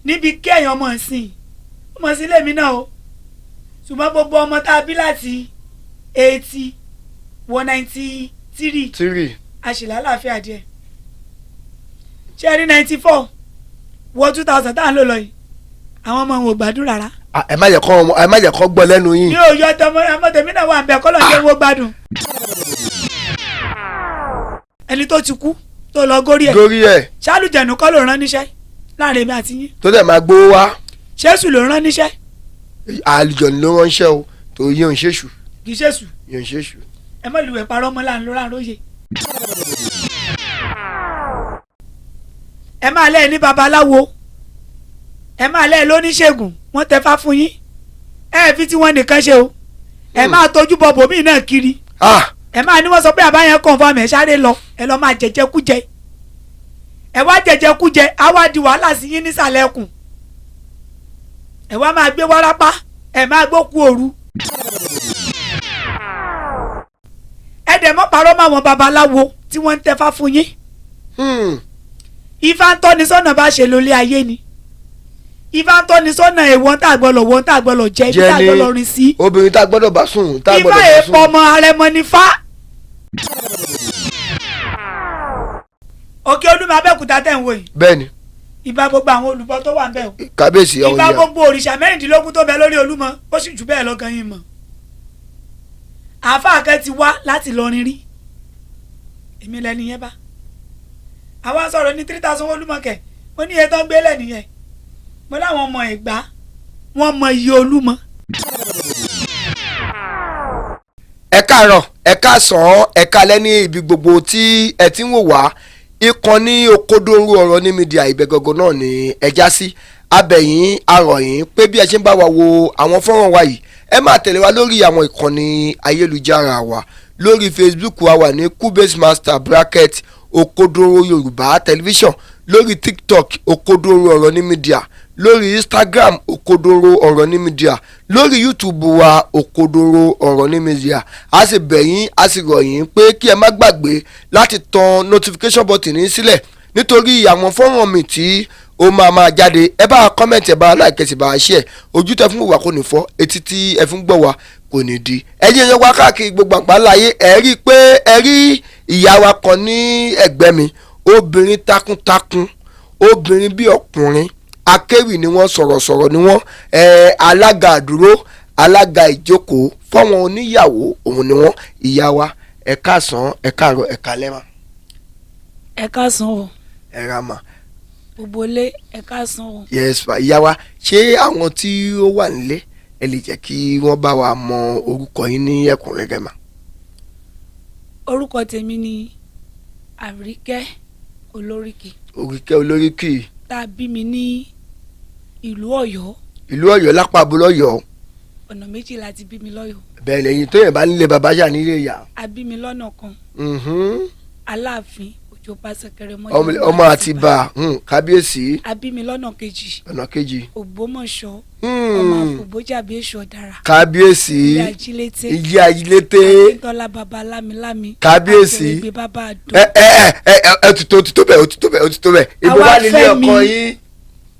Níbi kéèyàn ọmọ ìsìn ọmọ sí lèmi náà o, ṣùgbọ́n gbogbo ọmọ tá a bí láti 80 wọ 93, three, a sì lálàáfíà díẹ̀. Ṣé ẹ rí 94 wọ 2000 tá à ń lò lọ yìí, àwọn ọmọ wọn ò gbádùn rárá. Ah, ẹ má jẹ́ kó gbọ́ lẹ́nu yín. Ní òòyọ tọmọ ọmọ tèmi náà wà ń bẹ kọ́lọ̀ ṣe wo gbádùn. Ẹni tó ti kú tó lọ górí ẹ̀, lórí ẹ̀, ṣálùjẹ̀nù kọ́ ló rán níṣẹ́ láàrin èmi àti yín? Tó dẹ̀ máa gbówó wá. Ṣéṣù ló rán níṣẹ́? Àlùjọ̀nù ló ránṣẹ́ o, tó yín òun ṣèṣù. Kì í ṣèṣù. Yín òun ṣèṣù. Ẹ má lùwẹ̀ parọ́ mọ́ láàrin lóra róye. Ẹ máa lẹ́ẹ̀ ní babaláwo, ẹ máa lẹ́ẹ̀ lóníṣègùn, wọ́n tẹfá fún yín, ẹ fi tí wọ́n nìkan ṣe o, ẹ máa tọ́jú bọ bòmíì náà kiri. Ah. Ẹ máa ní wọ́n sọ pé àbáyẹn confirm, ẹ sáré lọ, ẹ lọ máa jẹjẹ kújẹ, ẹ wá jẹjẹ kújẹ, á wá di wàhálà sí yín nísàlẹ̀ ẹkùn, ẹ wá máa gbé wárápá, ẹ máa gbókú òru. Ẹ dẹ̀ mọ́ parọ́ mọ́ àwọn babaláwo tí wọ́n ń tẹfá fún yín. Ifá ń tọ́ni sọ́nà bá ṣe lólé ayé ni. Ifá ń tọ́ni sọ́nà èèwọ̀n tá a gbọ́dọ̀ wọ́n tá a gbọ́dọ̀ jẹ, ibi tá a Jẹ ni. gbọ́dọ̀ rìn sí. Obìnrin tá a gbọ́dọ̀ bá sùn, tá a Ifá gbọ́dọ̀ bá èèpọ̀ sùn. ọmọ arẹmọ ní fá. Òkè Olúmọ Abẹ́òkúta tẹ̀ ń wò yìí, Bẹ́ẹ̀ni. ìbá gbogbo àwọn olùbọ tó wà ń bẹ̀ o. Kábíyèsí ọ̀hún Ìbá ìyá. gbogbo òrìṣà 16 tó bẹ lórí Olúmọ, ó sì jù bẹ́ẹ̀ lọ gan yín mọ̀. Àáfàá kan ti wá láti lọrin rí, èmi lẹni yẹn bá àwa sọ̀rọ̀ ní 3000 Olúmọ kẹ̀. Mo ní iye tó ń gbélé nìyẹn. Mo láwọn ọmọ Ẹ̀gbá wọ́n mọ iye Olúmọ. Ẹ káàárọ̀, ẹ káàsán, ẹ káalẹ́ ní ibi gbogbo tí ẹ ti ń wò wá. Ìkànnì Òkodoro Ọ̀rọ̀ ní mídíà ibẹ̀ gangan náà ni ẹ já sí. Abẹ̀yìn arọ̀yìn pé bí ẹ ṣe ń bá wa wo àwọn fọ́nrán wa yìí, ẹ máa tẹ̀lé wa lórí àwọn ìkànnì ayélujára wa. Lórí Facebook wa wà ní Kubase Master bracket Òkodoro Yorùbá Tẹlifíṣàn, lórí TikTok Òkodoro Ọ̀rọ̀ ní mídíà, lórí Instagram Òkodoro Ọ̀rọ̀ ní mídíà, lórí YouTube wa Òkodoro Ọ̀rọ̀ ní mídíà. A sì bẹ̀ yín, a sì rọ̀ yín pé kí ẹ má gbàgbé láti tan notification button yín sílẹ̀, nítorí àwọn fọ́nrán mi tí ó máa máa jáde. Ẹ bá comment, ẹ bá like, ẹ sì bá a share. Ojú tẹ fún wa kò ní fọ́, etí tí ẹ fún gbọ́ wa kò ní di. Ẹ̀yin ẹ̀yàn wa káàkiri gbogbo àgbáláyé, ẹ rí i pé ẹ rí ìyá wa kan ní ẹ̀gbẹ́ mi, obìnrin takuntakun, obìnrin bí ọkùnrin, akéwì ni wọ́n, sọ̀rọ̀sọ̀rọ̀ ni wọ́n, alága àdúró, alága ìjókòó fáwọn oníyàwó òun ni wọ́n. Ìyá wa, ẹ káàsán, ẹ káàárọ̀, ẹ káalẹ́ mà. Ẹ káàsán o. Ẹ ra mà. Gbogbo ilé, ẹ káàsán o. Yes ma. Ìyá wa, ṣé àwọn tí ó wà nílé, ẹ lè jẹ́ kí wọ́n bá wa mọ orúkọ yín ní ẹ̀kúnrẹ́rẹ́ mà? Orúkọ tèmi ni Àríkẹ́ Olóríkì. Òrìkẹ́ Olóríkì. Tá a bí mi ní ìlú Ọ̀yọ́. Ìlú Ọ̀yọ́, lápá abúlé Ọ̀yọ́. Ọ̀nà méjì la ti bí mi lọ́yọ̀ọ́. Bẹ́ẹ̀ lẹ́yìn tó yẹn bá nílé bàbá yà nílé ìyá. A bí mi lọ́nà kan, Aláàfin Òjó Pàṣẹkẹrẹ mọ́. Ọmọ Àtìbà, kábíyèsí. A bí mi lọ́nà kejì, Ọ̀nà kejì. Ògbómọ̀ṣọ́, ọmọ àfòbójàbí èṣù ọ̀dàrà, Kábíyèsí. Ilé ajílété. Ilé ajílété. Akíntọ́lá baba lámilámi. Kábíyèsí. Akérègbè bàbá àdó. Ẹ ẹ ẹ ẹ ẹ ti tó, ti tó bẹ́ẹ̀, ó ti tó bẹ́ẹ̀, ó ti tó bẹ́ẹ̀. Ibo Àwa wà nílé Fẹ́mi. ọkọ yín?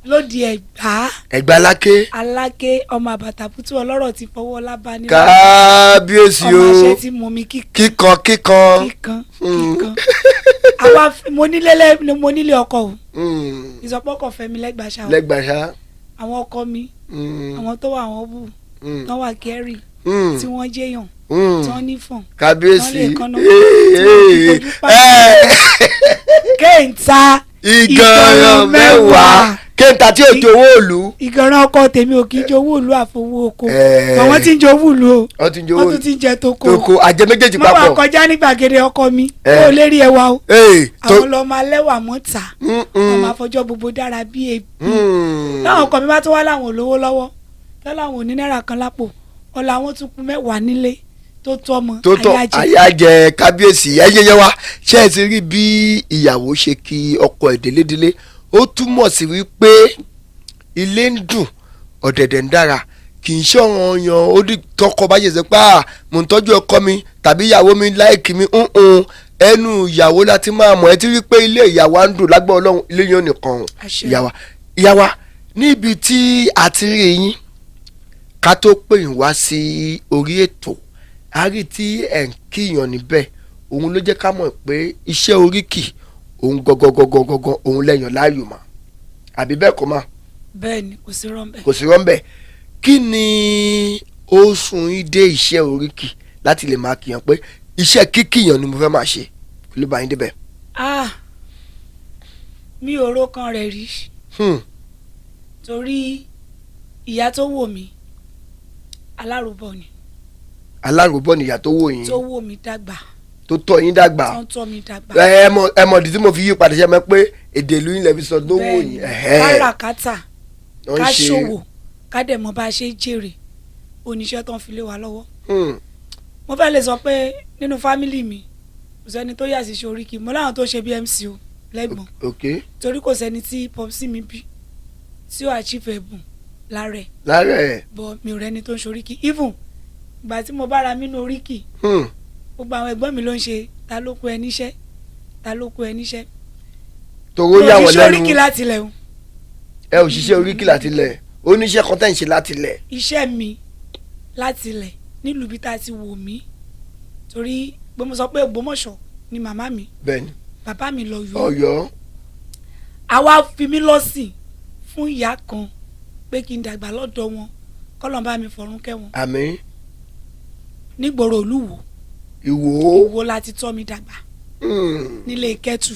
Lóde Ẹ̀gbá. Ẹ̀gbá Láké. Aláké, ọmọ àbàtàbútú ọlọ́rọ̀ ti fọwọ́ lábá ní. Kábíyèsí Ọmọ o. àṣẹ tí mú mi kíkan. Kíkan kíkan. Kíkan kíkan. Àwa mo nílé mo nílé ọkọ o. Ìsọpọkọ Fẹ́mi lẹgbàṣà o. Lẹ́gbàṣá. Àwọn ọkọ mi, àwọn tó wà, àwọn bù tán wà kẹrì, tí wọ́n jẹyàn, tí wọ́n nífọ̀n, Kábíyèsí. tán lè kánná, tí wọ́n fi fojú pa. Kéńtà. Ìgànràn 10 kéńtà tí ò jowó òlu. Ìgànràn ọkọ tèmi ò kì í jowó ìlú àfowó oko. Àwọn tí ń jowó ìlú o, Wọ́n ti ń jowó wọ́n tún ti ń jẹ toko. Toko àjẹ méjèèjì Mo wà papọ̀. kọjá ní gbàgede ọkọ mi, ó lérí ẹwà o. Àwọn lọmọ alẹ́wà mọ́ta, ọmọ àfọjọ́ gbogbo dára bí ebi. Táwọn ọkọ mi bá tún wá láwọn olówó lọ́wọ́, tó láwọn ò ní náírà kan lápò, ọ̀la àwọn tún kú 10 nílé tó tó ọmọ. Tó tọ. Àyájẹ. Àyájẹ. Kábíyèsí, ẹyẹyẹ wa, ṣé ẹ ti rí bí ìyàwó ṣe kí ọkọ ẹ̀ délédélé? Ó túmọ̀ sí wípé ilé ń dùn, ọ̀dẹ̀dẹ̀ ń dára. Kì í ṣọ̀ràn yan ó di tọkọ bá ṣe sọ pé à mò ń tọ́jú ọkọ mi tàbí ìyàwó mi láìkí mi ń ẹnu ìyàwó láti máa mọ̀. Ẹ ti rí pé ilé ìyàwó á ń dùn lágbó Ọlọ́run, ilé yẹn nìkan. Àṣẹ. Ìyàwó, ìyàwó. Níbi tí a ti rí yín ká tó pè yín wá sí orí ètò, a rí tí ẹ̀ ń kíyàn níbẹ̀. Òun ló jẹ́ ká mọ̀ pé iṣẹ́ oríkì òun gangan òun lẹ́yàn láàyò mà, àbí bẹ́ẹ̀ kọ́ mà? Bẹ́ẹ̀ ni, kò sí rọ́ńbẹ́. Kò sí rọ́ńbẹ́. Kí ni ó sún yín dé iṣẹ́ oríkì láti lè máa kíyàn, pé iṣẹ́ kíkìyàn ni mo fẹ́ máa ṣe? Kí ló bá yín débẹ̀? Ah, mi ò rókan rẹ̀ rí, torí ìyá tó wò mí, alárùbọ̀ ni. Alárùbọ̀ nìyá tó wò yín? Tó wò mí dàgbà. Tó tọ́ yín dàgbà. Tó ń tọ́ mi dàgbà. Ẹ mọ ìdí tí mo fi yí padà ṣe mọ̀ pé èdè ìlú yín lẹ fi sọ tó wò Bẹ́ẹ̀ni. yín. Ẹ̀hẹ́. Káràkátà, Wọ́n ń ká ṣe- ṣòwò, ká dẹ̀ mọ̀ bá a ṣe jèrè oníṣẹ́ tó ń fi lé wa lọ́wọ́. Mo fẹ́ lè sọ pé nínú family mi, kò sẹ́ni tó yà sí ṣe oríkì. Mo láwọn tó ṣe bí MC o lẹ́gbọ̀n, torí kò sẹ́ni tí popsi mi bí tí ó achieve ẹ̀bùn lára ẹ̀. Lára ẹ̀. But mi ò rẹ́ni tó ń ṣe oríkì. Even ìgbà tí mo bára mi nínú oríkì, gbogbo àwọn ẹ̀gbọ́n mi ló ń ṣe, ta ló kó ẹ níṣẹ́, ta ló kó ẹ níṣẹ́. Toró yà Mi ò wọ́n ṣiṣẹ́ oríkì lẹ́nu. láti ilẹ̀ o. Ẹ ò ṣiṣẹ́ oríkì láti lẹ̀, oníṣẹ́ kan tẹ̀ ń ṣe láti lẹ̀. Iṣẹ́ mi láti ilẹ̀ nílùú bí tá a ti wò mí, torí pé mo sọ pé Ògbómọ̀ṣọ́ ni màmá mi, Bẹ́ẹ̀ni. bàbá mi lọ yọ. Ọ̀yọ́. Àwa fi mí lọ́sìn fún ìyá kan pé kí n dàgbà lọ́dọ̀ wọn, kọ́lọ́n bá mi fọ̀run kẹ́ wọn, Àmín. Nígboro Olúwo. Ìwò. Ìwò láti tọ́ mi dàgbà, nílé Kẹ́tù.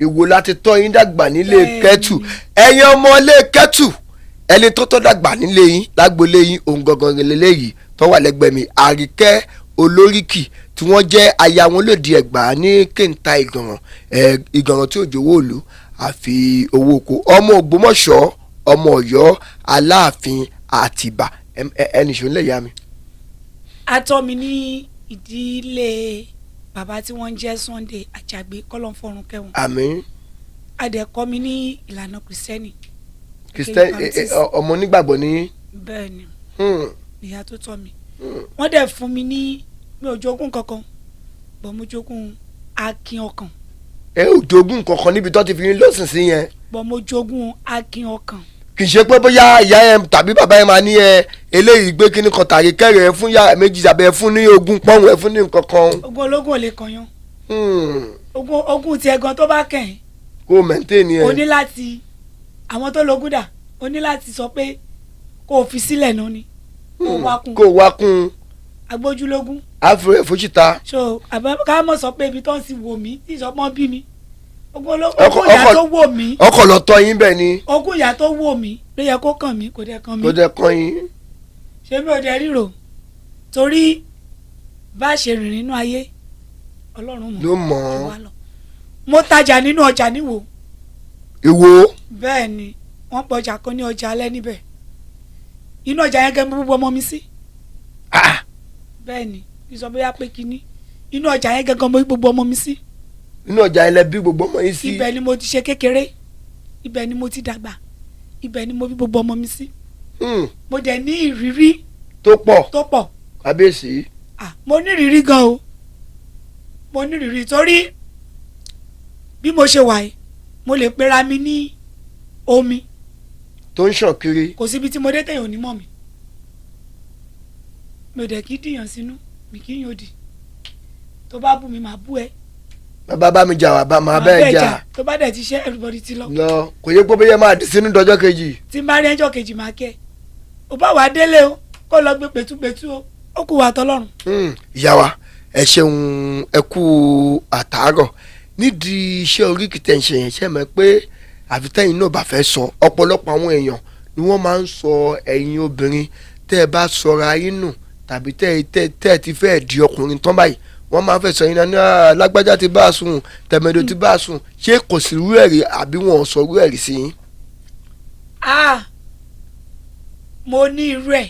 Ìwò láti tọ́ yín dàgbà nílé Bẹ́ẹ̀ni. Kẹ́tù. Ẹ̀yin ọmọ ilé Kẹ́tù, ẹni tó tọ́ dàgbà nílé yín, lágbolé yín, òun gangan lélẹ́yìí tó wà lẹ́gbẹ̀ẹ́ mi, Àríkẹ́ Olóríkì, tí wọ́n jẹ́ aya wọn lòdì Ẹ̀gbá ní Kéńtà Ìgànràn, Ìgànràn tí òjò owó òlu àfi owó oko, ọmọ Ògbómọ̀ṣọ́, ọmọ Ọ̀yọ́ Aláàfin Àtìbà. Ẹnì ṣòun lè yá mi. A tọ́ mi ní ìdílé bàbá tí wọ́n ń jẹ́ Sunday Àjàgbé, kọ́lọ́n fọ̀run kẹ́ wọn. Àmín. A dẹ̀ kọ́ mi ní ìlànà Kìrìsìtẹ́nì. Kìrìsìtẹ́nì, ọmọ onígbàgbọ́ ní. Bẹ́ẹ̀ ni. Ìyá tó tọ́ mi, wọ́n dẹ̀ fún mi ní, mi ò jogún kankan bọ̀, mo jogún akin ọkàn. Ẹ ò jogún kankan níbi tó ti fi yín lọ́sìn sí yẹn? Bọ̀, mo jogún akin ọkàn. Kì í ṣe pé bóyá ìyá ẹ tàbí bàbá ẹ máa ní ẹ eléyìí gbé kíní kan tàrí kẹrẹ ẹ fún yàrá méjì tàbí ẹ fún ní 20 pọ́ùn, ẹ fún ní nǹkan kan. Ogún ológun ò lè kàn yán. Ogún tiẹ̀ gan tó bá kàn ẹ́, Kó o maintain ẹ. O ní láti, àwọn tó logún dà, o ní láti sọ pé kó o fi sílẹ̀ náà ni kó o wá kún. Kó o wá kún. Agbójúlógún. Àfúrẹ́ ẹ̀fọ́síta. So àbá ká mọ̀ sọ pé ibi tó ń sì wò mí tí ìsọpọ́n bí mi, ogún ológun, Ọkọ̀- ogún ìyá ọkọ̀- tó wò mí, Ọkọ̀ lọ tọ́ yín bẹ́ẹ̀ ni. Ogún ìyá tó wò mí ló yẹ kó kàn mí, kò dẹ̀ kàn mí. Tó dẹ́ kàn yín. Ṣé mi ò dẹ̀ ríro, torí bá a ṣe rìn nínú ayé, Ọlọ́run mọ̀ Ló mọ̀ jù ọ́. wá lọ. Mo tajà nínú ọjà níwò. Ìwò. Bẹ́ẹ̀ ni, wọ́n pọ̀ ọjà kan ní ọjà alẹ́ níbẹ̀. Inú ọjà yẹn gẹ́gẹ́ mo gbogbo ọmọ mi sí. Ah. Bẹ́ẹ̀ ni, ìsọ bóyá pé kínní, inú ọjà yẹn gẹ́gẹ́ mo gbogbo ọmọ mi sí. Inú ọjà ilẹ̀ bí gbogbo ọmọ yín sí. Ibẹ̀ ni mo ti ṣe kékeré, ibẹ̀ ni mo ti dàgbà, ibẹ̀ ni mo bí gbogbo ọmọ mi sí. Mo dẹ̀ ní ìrírí Tó pọ̀. tó pọ̀. Kábíyèsí. Ah, mo ní ìrírí gan o. Mo ní ìrírí torí bí mo ṣe wà yìí, mo lè pera mi ní omi tó ń ṣàn kiri. Kò síbi tí mo dé tẹ̀yàn ò ní mọ̀ mi. Mi ò dẹ̀ kí dìyàn sínú mi, kì í yàn òdì. Tó bá bú mi, màá bú ẹ. Bàbá bá mi jà, wà bá máa bẹ́ẹ̀ jà. Tó bá dẹ̀ ti ṣe, everybody ti lọ. Lọ, kò yẹ pé bóyá máa dì sínú dọjọ́ kejì. Tí n bá rí ẹjọ́ kejì, máa kẹ́ ẹ. Ò bá wàá délé o, kó lọ gbé pẹ̀túpẹ̀tú o, ó kù wà tọ́lọ́run. Ìyá wa, ẹ ṣeun, ẹ kú àtàárọ̀. Nídìí iṣẹ́ oríkì tẹ̀ ń ṣe yẹn, ṣe mọ̀ pé àfi tẹ́yìn náà bá fẹ́ sọ, ọ̀pọ̀lọpọ̀ àwọn èèyàn ni wọ́n máa ń sọ ẹ̀yin obìnrin tẹ́ ẹ bá sọra yín nù tàbí tẹ́ ẹ ti fẹ́ di ọkùnrin tán báyìí, wọ́n máa ń fẹ́ sọ yín náà ní, "Ah, lágbájá ti bá a sùn, tẹ̀mẹ̀dọ̀ ti bá a sùn." Ṣé kò sí rú ẹ̀rí, àbí wọn ò sọ rú ẹ̀rí sí yín? Ah, mo ní irú ẹ̀,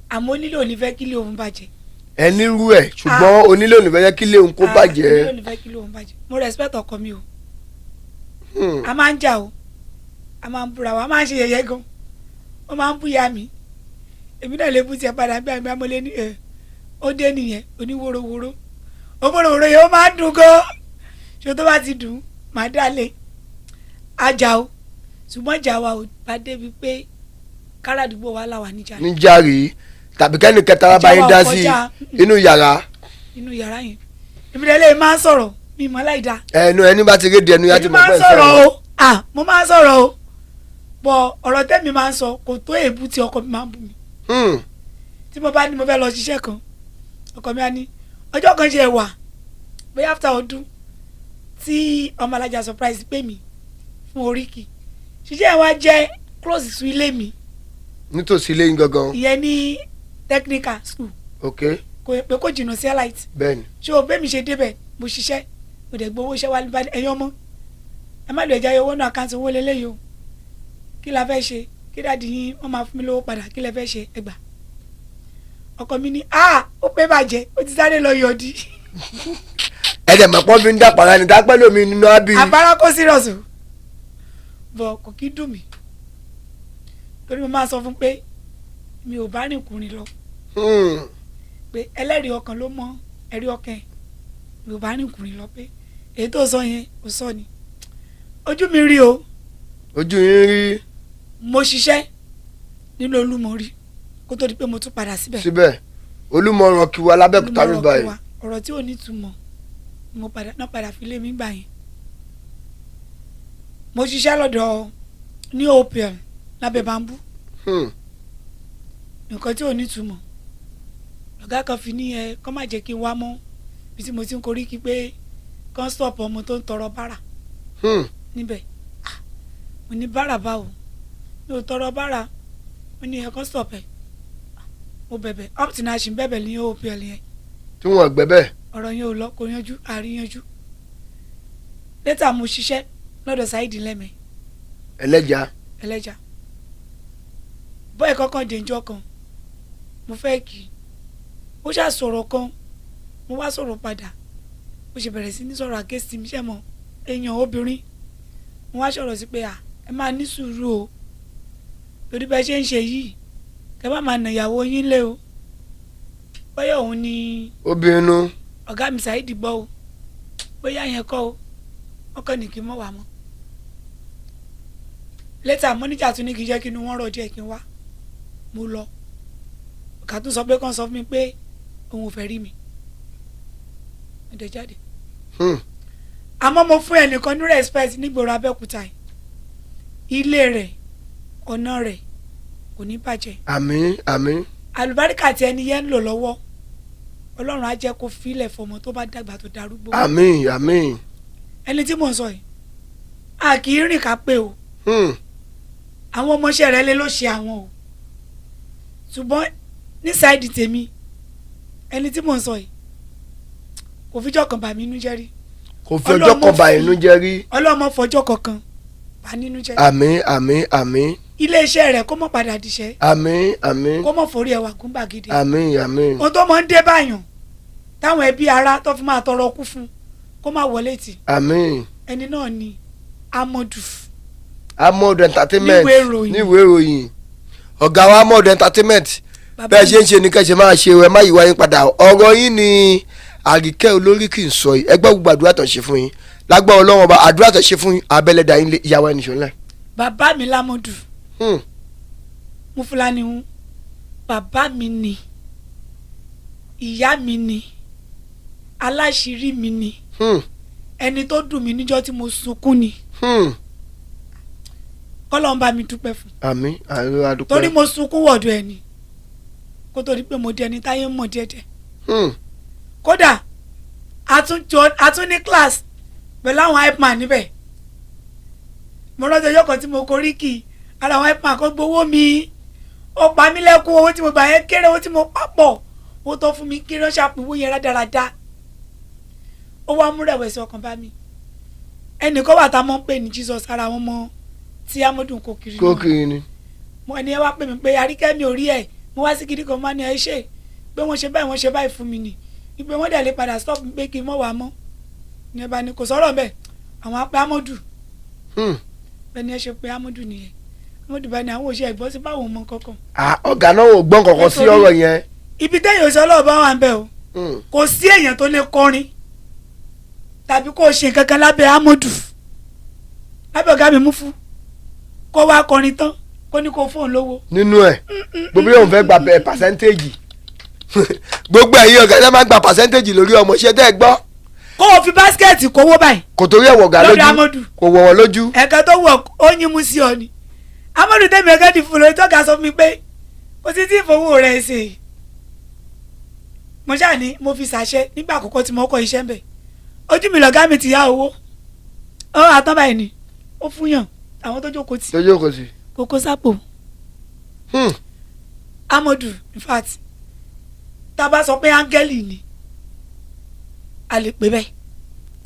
àmọ́ onílé ò ní fẹ́ kí ilé òun bàjẹ́. Ẹ ní rú ẹ̀, ṣùgbọ́n onílé ò ní fẹ́ jẹ́ kí ilé òun kó Ah, bàjẹ́. onílé ò ní fẹ́ kí ilé òun bàjẹ́. Mo respect ọkọ mi o. A máa ń jà o, a máa ń búra wa, a máa ń ṣe yẹ̀yẹ́ gan. Ó máa ń búya mi, èmi náà lè bú tiẹ̀ padà. Bí àmì amọ̀lé ní ẹ̀ ó dé nìyẹn, oníwòrowòro òwòrowòro yẹn, ó máa ń dùn gan. Ṣé tó bá ti dùn, màá dálé ajá o. Ṣùgbọ́n ìjà wa ò bá débi pé káràdúgbò wa là wà níjà. Níjà rí tàbí kẹ́ni kẹta bá Ìjà yín wa dá ò sí kọjá. inú yàrá? Inú yàrá yẹn, ìbílẹ̀ lè máa ń sọ̀rọ̀ mi mọ́ láì dáa. Ẹnu ẹni bá ti rédi ẹnu yá ti Èmi mọ̀ máa pé ń ẹ̀ sọ̀rọ̀ o. Ah, mo máa ń sọ̀rọ̀ o, bọ̀ ọ̀rọ̀ tẹ́mi máa ń sọ kò tó èébú tí ọkọ mi máa ń bú mi. Tí mo bá ní mo fẹ́ lọ ṣiṣẹ́ kan, ọkọ mi á ní ọjọ́ kan ṣe wà, bóyá after ọdún tí ọmọ alájà surprise pè mí fún oríkì, ṣiṣẹ́ yẹn wá jẹ́ close to ilé mi. Nítòsí ilé yín gangan? Ìyẹn ní technical school. Ok. Kò pé kò jìnnà sí elite. Bẹ́ẹ̀ni. Ṣé o bẹ́ẹ̀ mi ṣe débẹ̀, mo ṣiṣẹ́, mo dẹ̀ gbowó iṣẹ́ wa bá ẹ̀yin ọmọ, ẹ má lè jẹ́ owó náà, àkáǹtì owó lélẹ́yìí o, kí la fẹ́ ṣe? Kí daddy yín wọ́n máa fún mi lówó padà, kí lẹ fẹ́ ṣe? Ẹ gbà. Ọkọ mi ní a ó pé bàjẹ́, ó ti sáré lọ yọ̀dí. Ẹ̀dẹ̀ mọ̀ pọ́n fi ń dàpàrà ní dápẹ́ lómi nínú ábí. Àbára kó serious o, bọ̀ kò kí dùn mí torí mo máa sọ fún pé mi ò bá rìn kùnrin lọ, pé ẹlẹ́rìí ọkàn ló mọ ẹ̀rí ọkàn ẹ̀. Mi ò bá rìn kùnrin lọ, pé èyí tó sọ yẹn ò sọ ni ojú mi rí o. Ojú yín rí. Mo ṣiṣẹ́ nínú Olúmọ rí kó tó di pé mo tún padà síbẹ̀. Síbẹ̀ Olúmọ̀ràn kí wa lábẹ́òkúta mi Olúmọ báyìí. wa, ọ̀rọ̀ tí ò ní túmọ̀ ni mo padà náà padà fi lé mi gbà yẹn. Mo ṣiṣẹ́ lọ́dọ̀ ní OPL lábẹ́ bambú. Nǹkan tí ò ní túmọ̀ ọ̀gá kan fi ní ẹ kọ́ má jẹ́ kí n wá mọ́ bí tí mo ti ń korí kí pé kán stop ọmọ tó ń tọrọ bárà níbẹ̀. Ah, mo ní bárà báwo? Mi ò tọrọ bárà. Mo ní ẹ kán stop ẹ. Ah, mo bẹ̀bẹ̀, up to now ṣì ń bẹ̀bẹ̀ ní OPL yẹn. Tí wọ́n gbẹ bẹ́ẹ̀. Ọ̀rọ̀ yẹn ò lọ, kò yanjú, àríyanjú. Later mo ṣiṣẹ́ lọ́dọ̀ Saheed Lẹ́mẹ̀. Ẹlẹ́ja. Ẹlẹ́ja bọ́ẹ̀ kọ́kàn dèjọ́ kan, mo fẹ́ kí i, ó ṣáà sọ̀rọ̀ kan, mo wá sọ̀rọ̀ padà, ó ṣe bẹ̀rẹ̀ sí ní sọ̀rọ̀ against mi. Ṣẹ́ mọ̀ èèyàn obìnrin, mo wá sọ̀rọ̀ sí pé à ẹ máa ní sùúrù o, torí bẹ́ẹ̀ ṣe ń ṣe yìí, kẹ́ bá máa nà ìyàwó yín lé o. Bóyá òun ni Obìnrin nu. Ọ̀gá mi Saheed gbọ́ o, bóyá yẹn kọ́ o, wọ́n kàn ní kí n mọ̀ wá mọ́. Later mọ́níjà tún ní kí n jẹ́ kí inú wọn rọ̀ díẹ̀ kí n wá. Mo lọ, ọ̀gá tún sọ pé kàn sọ fún mi pé òun ò fẹ́ rí mi. Mo dẹ̀ jáde. Àmọ́ mo fún ẹnìkan ní respect nígboro Abẹ́òkúta yìí, ilé rẹ̀, ọ̀nà rẹ̀ kò ní bàjẹ́. Àmín, àmín. Àlùbáríkà tí ẹni yẹn ń lò lọ́wọ́, Ọlọ́run á jẹ́ kó filẹ̀ fọmọ tó bá dàgbà tó darúgbó. Àmín, àmín. Ẹni tí mò ń sọ yìí, a kì í rìn ká pé o. Àwọn ọmọọṣẹ́ rẹ̀ lé ló ṣe àwọn o, ṣùgbọ́n ní side tèmi, ẹni tí mò ń sọ yìí kò fíjọ́ kan bà mí inú jẹ́ rí. Kò fi ọjọ́ kan bà inú jẹ́ rí. Ọlọ́mọ fọjọ́ kankan bà nínú jẹ́. Àmín, àmín, àmín. Iléeṣẹ́ rẹ̀ kó mọ̀ padà díṣẹ́. Àmín, àmín. Kó mọ̀ forí ẹwà gún gbàgede. Àmín, àmín. Ohun tó mọ̀ ń dé báyàn táwọn ẹbí ara tó fi máa tọrọ kú fún, kó má wọlé tì. Àmín. Ẹni náà ni Amadu. Amadu Entertainment. Níwèé ìròyìn. Níwèé ìròyìn, ọ̀gá wa Amadu Entertainment. Bàbá Bẹ́ẹ̀ ṣe ń ṣe ni kẹ́ ṣe máa ṣe o, ẹ má yíwá yín padà. Ọ̀rọ̀ yín ni Àríkẹ́ olórí kì í sọ yìí. Ẹgbẹ́ gbogbo àdúrà tó ṣe fún yín lágbára Ọlọ́run Ọba, àdúrà tó ṣe fún yín abẹ́lẹ́dà yín lé ìyàwó ẹni ṣọlẹ̀. Bàbá mi Lámọdù Mufulani ń bàbá mi ni, ìyá mi ni, aláṣírí mi ni, ẹni tó dùn mí níjọ́ tí mo sunkún ni. Kọ́lọ́n bá mi dúpẹ́ fún. Àmín, àmín, adúpẹ́. Torí mo sunkún wọ̀dọ̀ ẹ̀ ni kó tó di pé mo di ẹni táyé ń mọ̀ díẹ̀díẹ̀. Kódà a tún jọ, a tún ní class pẹ̀lú àwọn hype man níbẹ̀. Mo rántí ọjọ́ kan tí mo korí kì í ara àwọn hype man kan gbowó mi, ó pa mí lẹ́kún. Owó tí mo gbà yẹn kéré, owó tí mo papọ̀, owó tó fún mi kéré, ó ṣàpínwó yẹn rádaràda, ó wá mú rẹ̀wẹ̀sì ọkàn bá mi. Ẹnìkan wà tá a mọ̀ ń pè ní Jesus, ara àwọn ọmọ tí Amọ̀dún kò kiri náà. Kókiri ni. Mo ẹni ẹ wá pè mí pé Àríkẹ́, mi ò rí ẹ, mo wá sí kiri kan, máa ní ẹ ṣe pé wọ́n ṣe báyìí, wọ́n ṣe báyìí fún mi ni wípé wọ́n dẹ̀ lè padà stop mi pé kí n mọ̀ wá mọ́ ní ẹ bá ní kò sọ̀rọ̀ mbẹ́, àwọn apẹ́ Amọ̀dù. Bẹ́ẹ̀ ni ẹ ṣe pé Amọ̀dù nìyẹn. Amọ̀dù bá ní àwọn òṣìṣẹ́ ìgbọ́ sí báwọn mọ kankan. Ah, ọ̀gá náà ò gbọ́n kankan sí ọ̀rọ̀ yẹn. Ibi téèyàn sọ ọlọ́ọ̀ bá wà ń bẹ̀ o. Kò sí èèyàn tó lè kọrin tàbí kó o ṣe nǹkan kan lábẹ́ Amọ̀dù, lábẹ́ ọ̀gá mi mú fún. Kó wá kọrin tán, kó ní kó fóun lówó. Nínú ẹ̀ gbogbo yóò fẹ́ gba percentage. Gbogbo ẹ̀yin ọ̀gá ẹ̀ máa gba percentage lórí ọmọọṣẹ́ tẹ́ ẹ gbọ́. Kó o fi báskẹ̀tì kówó báyìí. Kò torí ẹ̀ wọ̀gá Lọ́dọ̀ lójú. Amadu. Kò wọ̀wọ̀ lójú. Ẹ̀ka tó wọ̀ ó yín mú sí ọ ni. Amadu tẹ̀mí ẹ̀ka ti fún lórí tọ́ka sọ fún mi pé kò sí tí ìfowó rẹ̀ ṣe. Mo ṣáà ní mo fi ṣàṣẹ nígbà àkọ́kọ́ tí mo kọ́ iṣẹ́ ń bẹ̀. Ojú mi lọ̀gá mi ti yá owó ó àtọ́ báyìí ni ó fún yàn àwọn tó jókòó tì. Tó jókòó sí. Kókó sápò. Amadu, in fact, tá a bá sọ pé áńgẹ́lì ni, a lè pè bẹ́ẹ̀.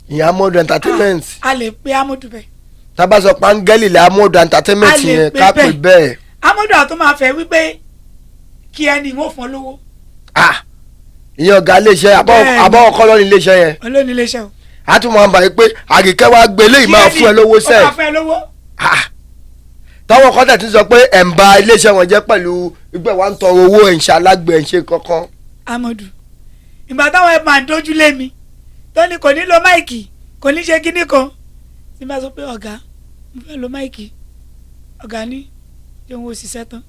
Ìyẹn Amadu Entertainment. A lè pè Amadu bẹ́ẹ̀. Tá a bá sọ pé áńgẹ́lì lẹ́ Amadu Entertainment A lè yẹn pè ká pè bẹ́ẹ̀. bẹ́ẹ̀. Amadu àtọ́ máa fẹ́ wípé kí ẹni ìwọ̀n fún ọ lówó. Ah, ìyẹn ọ̀gá iléeṣẹ́ Bẹ́ẹ̀ni. àbọ̀ ọkọ lọ́ní iléeṣẹ́ yẹn. Olóòní iléeṣẹ́ o. A tún máa ń bàyí pé àgìkẹ́ wa gbé eléyìí máa Kí fún ẹ lówó ó sẹ́ẹ̀. máa fún ẹ lówó. Ah. Táwọn kan tẹ̀ tún sọ pé ẹ̀ ń ba iléeṣẹ́ wọn jẹ́ pẹ̀lú ìgbẹ́ wa ń tọrọ owó, ẹ̀ ń ṣe alágbe, ẹ̀ ń ṣe kankan. Amadu, ìgbà táwọn ẹ̀ máa ń dojú lé mi tó ní kò ní lo mic, kò ní ṣe kíní kan, tí n bá sọ pé ọ̀gá, mo fẹ́ lo mic, ọ̀gá ní jẹun òṣìṣẹ́ tán,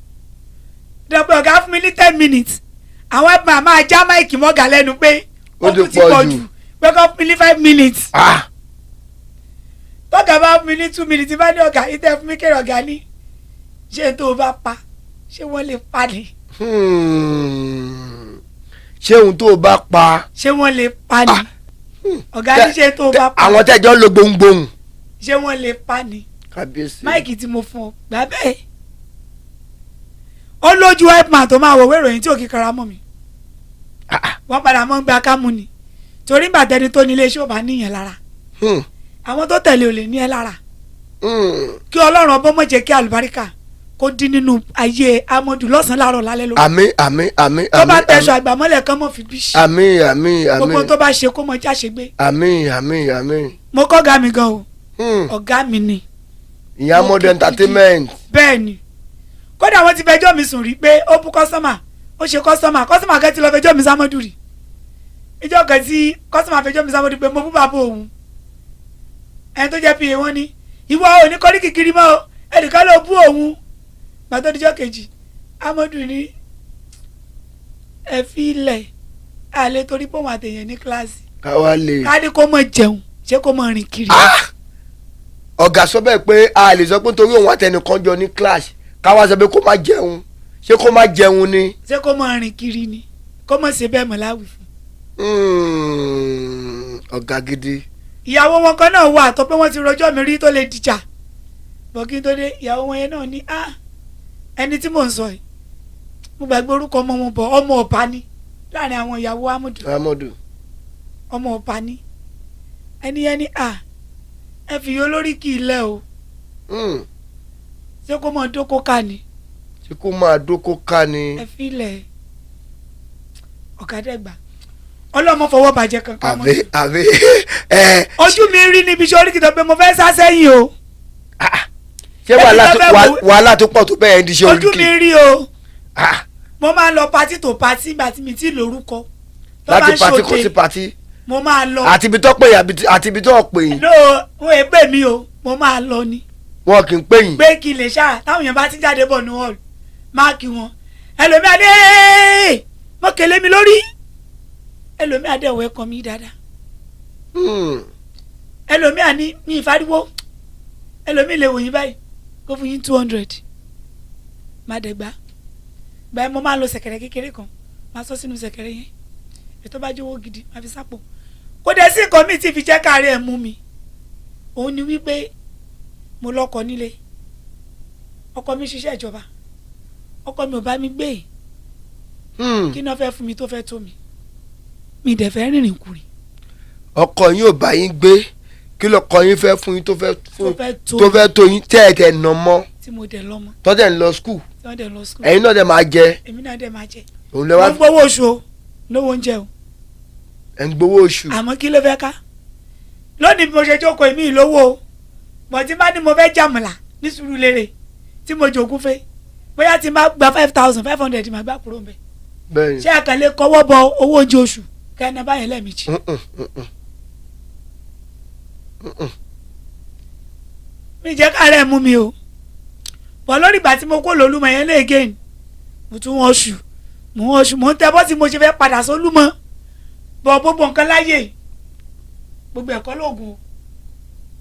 dọ̀pọ̀ ọ̀gá fún mi ní 10 minutes, àwọn ẹ̀ máa máa já mic mọ́gà lẹ́nu pé Ó ti tún ti pọ̀ pọ̀ jù. jù, pé kó fún mi ní 5 minutes. Ah. Tọ́gà bá fún mi ní 2 minutes, bá ní ọ̀gá ìtẹ́ fún mi kéré, ọ̀gá ní ṣé tó o bá pa, ṣé wọ́n lè pa ni? Ṣé ohun tó o bá pa. Ṣé wọ́n lè pa ni? Ah. Ọ̀gá ní ṣé tó o bá pa, àwọn tẹ́jọ́ ń lo gbohùngbohùn. ṣé wọ́n lè pa ni? Kábíyèsí. Mic tí mo fún ọ gbà bẹ́ẹ̀, ó lójú helpman tó máa wọ̀wé ìròyìn tí ò kí kara mọ́ mi. Ah, ah. Wọ́n padà mọ́ ń gba kámú ni, torí bàtẹ́ni tó ní iléeṣẹ́ ò bá níyàn lára, àwọn tó tẹ̀lé ò lè ní ẹ lára. Kí Ọlọ́run ọbọ̀ mọ̀ jẹ́ kí àlùbáríkà kó dín nínú ayé Amadu lọ́sàn-án, láàárọ̀, lálẹ́ lóru. Àmín, àmín, àmín. Tó bá Àmín. tẹ̀sọ̀ àgbàmọ́lẹ̀ kan mọ̀ fi bí. Àmín, àmín, Gbogbo àmín. tó bá ṣe kó mọ jáṣe gbé. Àmín, àmín, àmín. Mo kọ́ ọ̀gá mi gan o. Ọ̀gá mi ni. Ìyẹn Amadu Entertainment. Bẹ́ẹ̀ ni, kódà wọ́n ti fẹjọ́ mi sùn rí pé ó bú customer, ó ṣe customer. Customer kan ti lọ fẹjọ́ mi sámọ́dù rí. Ìjọ kan tí customer fẹjọ́ mi sámọ́dù pé mo bú bàbá òun, ẹni tó jẹ́ pa wọ́n ní ìwọ ò ní kọ́rí kìkiri mọ́ o, ẹnìkan ló bú òun. Gbàtọ́ díjọ́ kejì, Amadu ní ẹ fi ilẹ̀ àlẹ́ torí pé òun àtẹ̀yẹ̀ ní kíláàsì. Káwa lè. Ká ní kó mọ̀ jẹun, ṣé kó mọ̀ rìn kiri? Ah! Ọ̀gá sọ bẹ́ẹ̀ pé a lè sọ pé nítorí òun àtẹnìkan jọ ní clash, káwa sọ pé kó má jẹun, ṣé kó má jẹun ni. Ṣé kó mọ̀ rìn kiri ni? Kó mọ̀ ṣe bẹ́ẹ̀ mọ̀ láwùí fún. Ọ̀gá gidi. Ìyàwó wọn kan náà wà tó pé wọ́n ti rọjọ́ mi rí tó lè dìjà bọ̀ kí n tó dé. Ìyàwó wọn yẹn náà ní ah, ẹni tí mò ń sọ yìí, mo gbàgbé orúkọ ọmọ wọn bọ̀, ọmọ ọba ni láàrin àwọn ìyàwó Amadu. Amadu. Ọmọ ọba ni ẹni yẹn ní ah, ẹ fi olórí kì í lẹ o. Ṣé kó mọ dókó ká ni? Ṣé kó máa dókó ká ni. Ẹ fi lẹ ọ̀kadẹ́gbà ọlọ́mọ fọwọ́ bàjẹ́ kankan mọ́. Àbí àbí ẹ. Ojú mi rí níbi iṣẹ́ orí kìtọ́ pé mo fẹ́ sá sẹ́yìn o. Ṣé wàhálà tó Ẹbí tó fẹ́ wàhálà tó pọ̀ tó bẹ́ẹ̀ ń di ṣe Ojú mi oríkì. rí o. Ah, Mo máa ń lọ party to party ìgbà tí mi ti lórúkọ tó bá láti ń party kò ṣòde, sí party. Mo máa lọ. Àti ibi tó pè yín àti ibi tó pè yín. No, wọn è pè mí o, mo máa lọ ni. Wọn kì í pè yín. Pé kí n lè ṣáà táwọn èèyàn bá ti jáde bọ̀ ní hall máàkì wọn, ẹlòmíà dé mọ kele mi lórí, ẹlòmíà dẹ̀ wọ ẹ̀kọ́ mi dáadáa. Ẹlòmíà ní mi ìfariwo, ẹlòmíì lè wò yín báyìí kó fún yín 200, má dẹ̀ gbà báyìí. Mo máa ń lo ṣẹ̀kẹ̀rẹ̀ kékeré kan, máa sọ sínú ṣẹ̀kẹ̀rẹ̀ yẹn, ètò bá jówó gidi máa fi sápò. Kó dẹ̀ sí nǹkan mi tí fi jẹ́ káàárẹ̀ ẹ̀ mú mi, òun ni wípé mo lọ́kọ nílé, ọkọ mi ṣiṣẹ́ ìjọba, ọkọ mi ò bá mi gbé. Kí ni wọ́n fẹ́ fún mi tó fẹ́ tó mi? Mi dẹ̀ fẹ́ rìnrìn kùrìn. Ọkọ yín ò bá yín gbé, kí lọkọ yín fẹ́ fún yín tó fẹ́ Tó fún fẹ́ tó tó fẹ́ tó yín tẹ́ ẹ̀ tẹ̀ nà mọ́? Tí mo dẹ̀ lọ́mọ. Tọ́tẹ̀ ń lọ school. Tí wọ́n dẹ̀ lọ school. Ẹ̀yin náà dẹ̀ máa jẹ. Èmi náà dẹ̀ máa jẹ. Òun lẹ Mo wá ń gbowó oṣù o, lówó oúnjẹ o. Ẹ̀ ń gbowó oṣù. Àmọ́ kí ló fẹ́ ká lónìí bí mo ṣe jókòó, èmi ìlówó o, bọ̀ tí bá ní mo fẹ́ jàmùlà ní Sùúrùlérè tí mo jòkú fẹ́, bóyá tí n bá gba 5,500, màá gbà kúrò ńbẹ̀. Bẹ́ẹ̀ni. Ṣé àkànlé kọwọ́ bọ owó oúnjẹ oṣù kẹ́ni báyẹn lẹ́ẹ̀mejì? Mm-mm, mm-mm. Mm-mm. Mi jẹ́ káàárẹ̀ mú mi o. Bọ̀ lórí ìgbà tí mo kó lólúmọ yẹn lé again, mo tún wọ́n ṣù, mo wọ́n ṣù, mo ń tẹ bọ́ tí mo ṣe fẹ́ padà sólúmọ. Bọ̀ gbogbo nǹkan láyè, gbogbo ẹ̀kọ́ lóògùn o.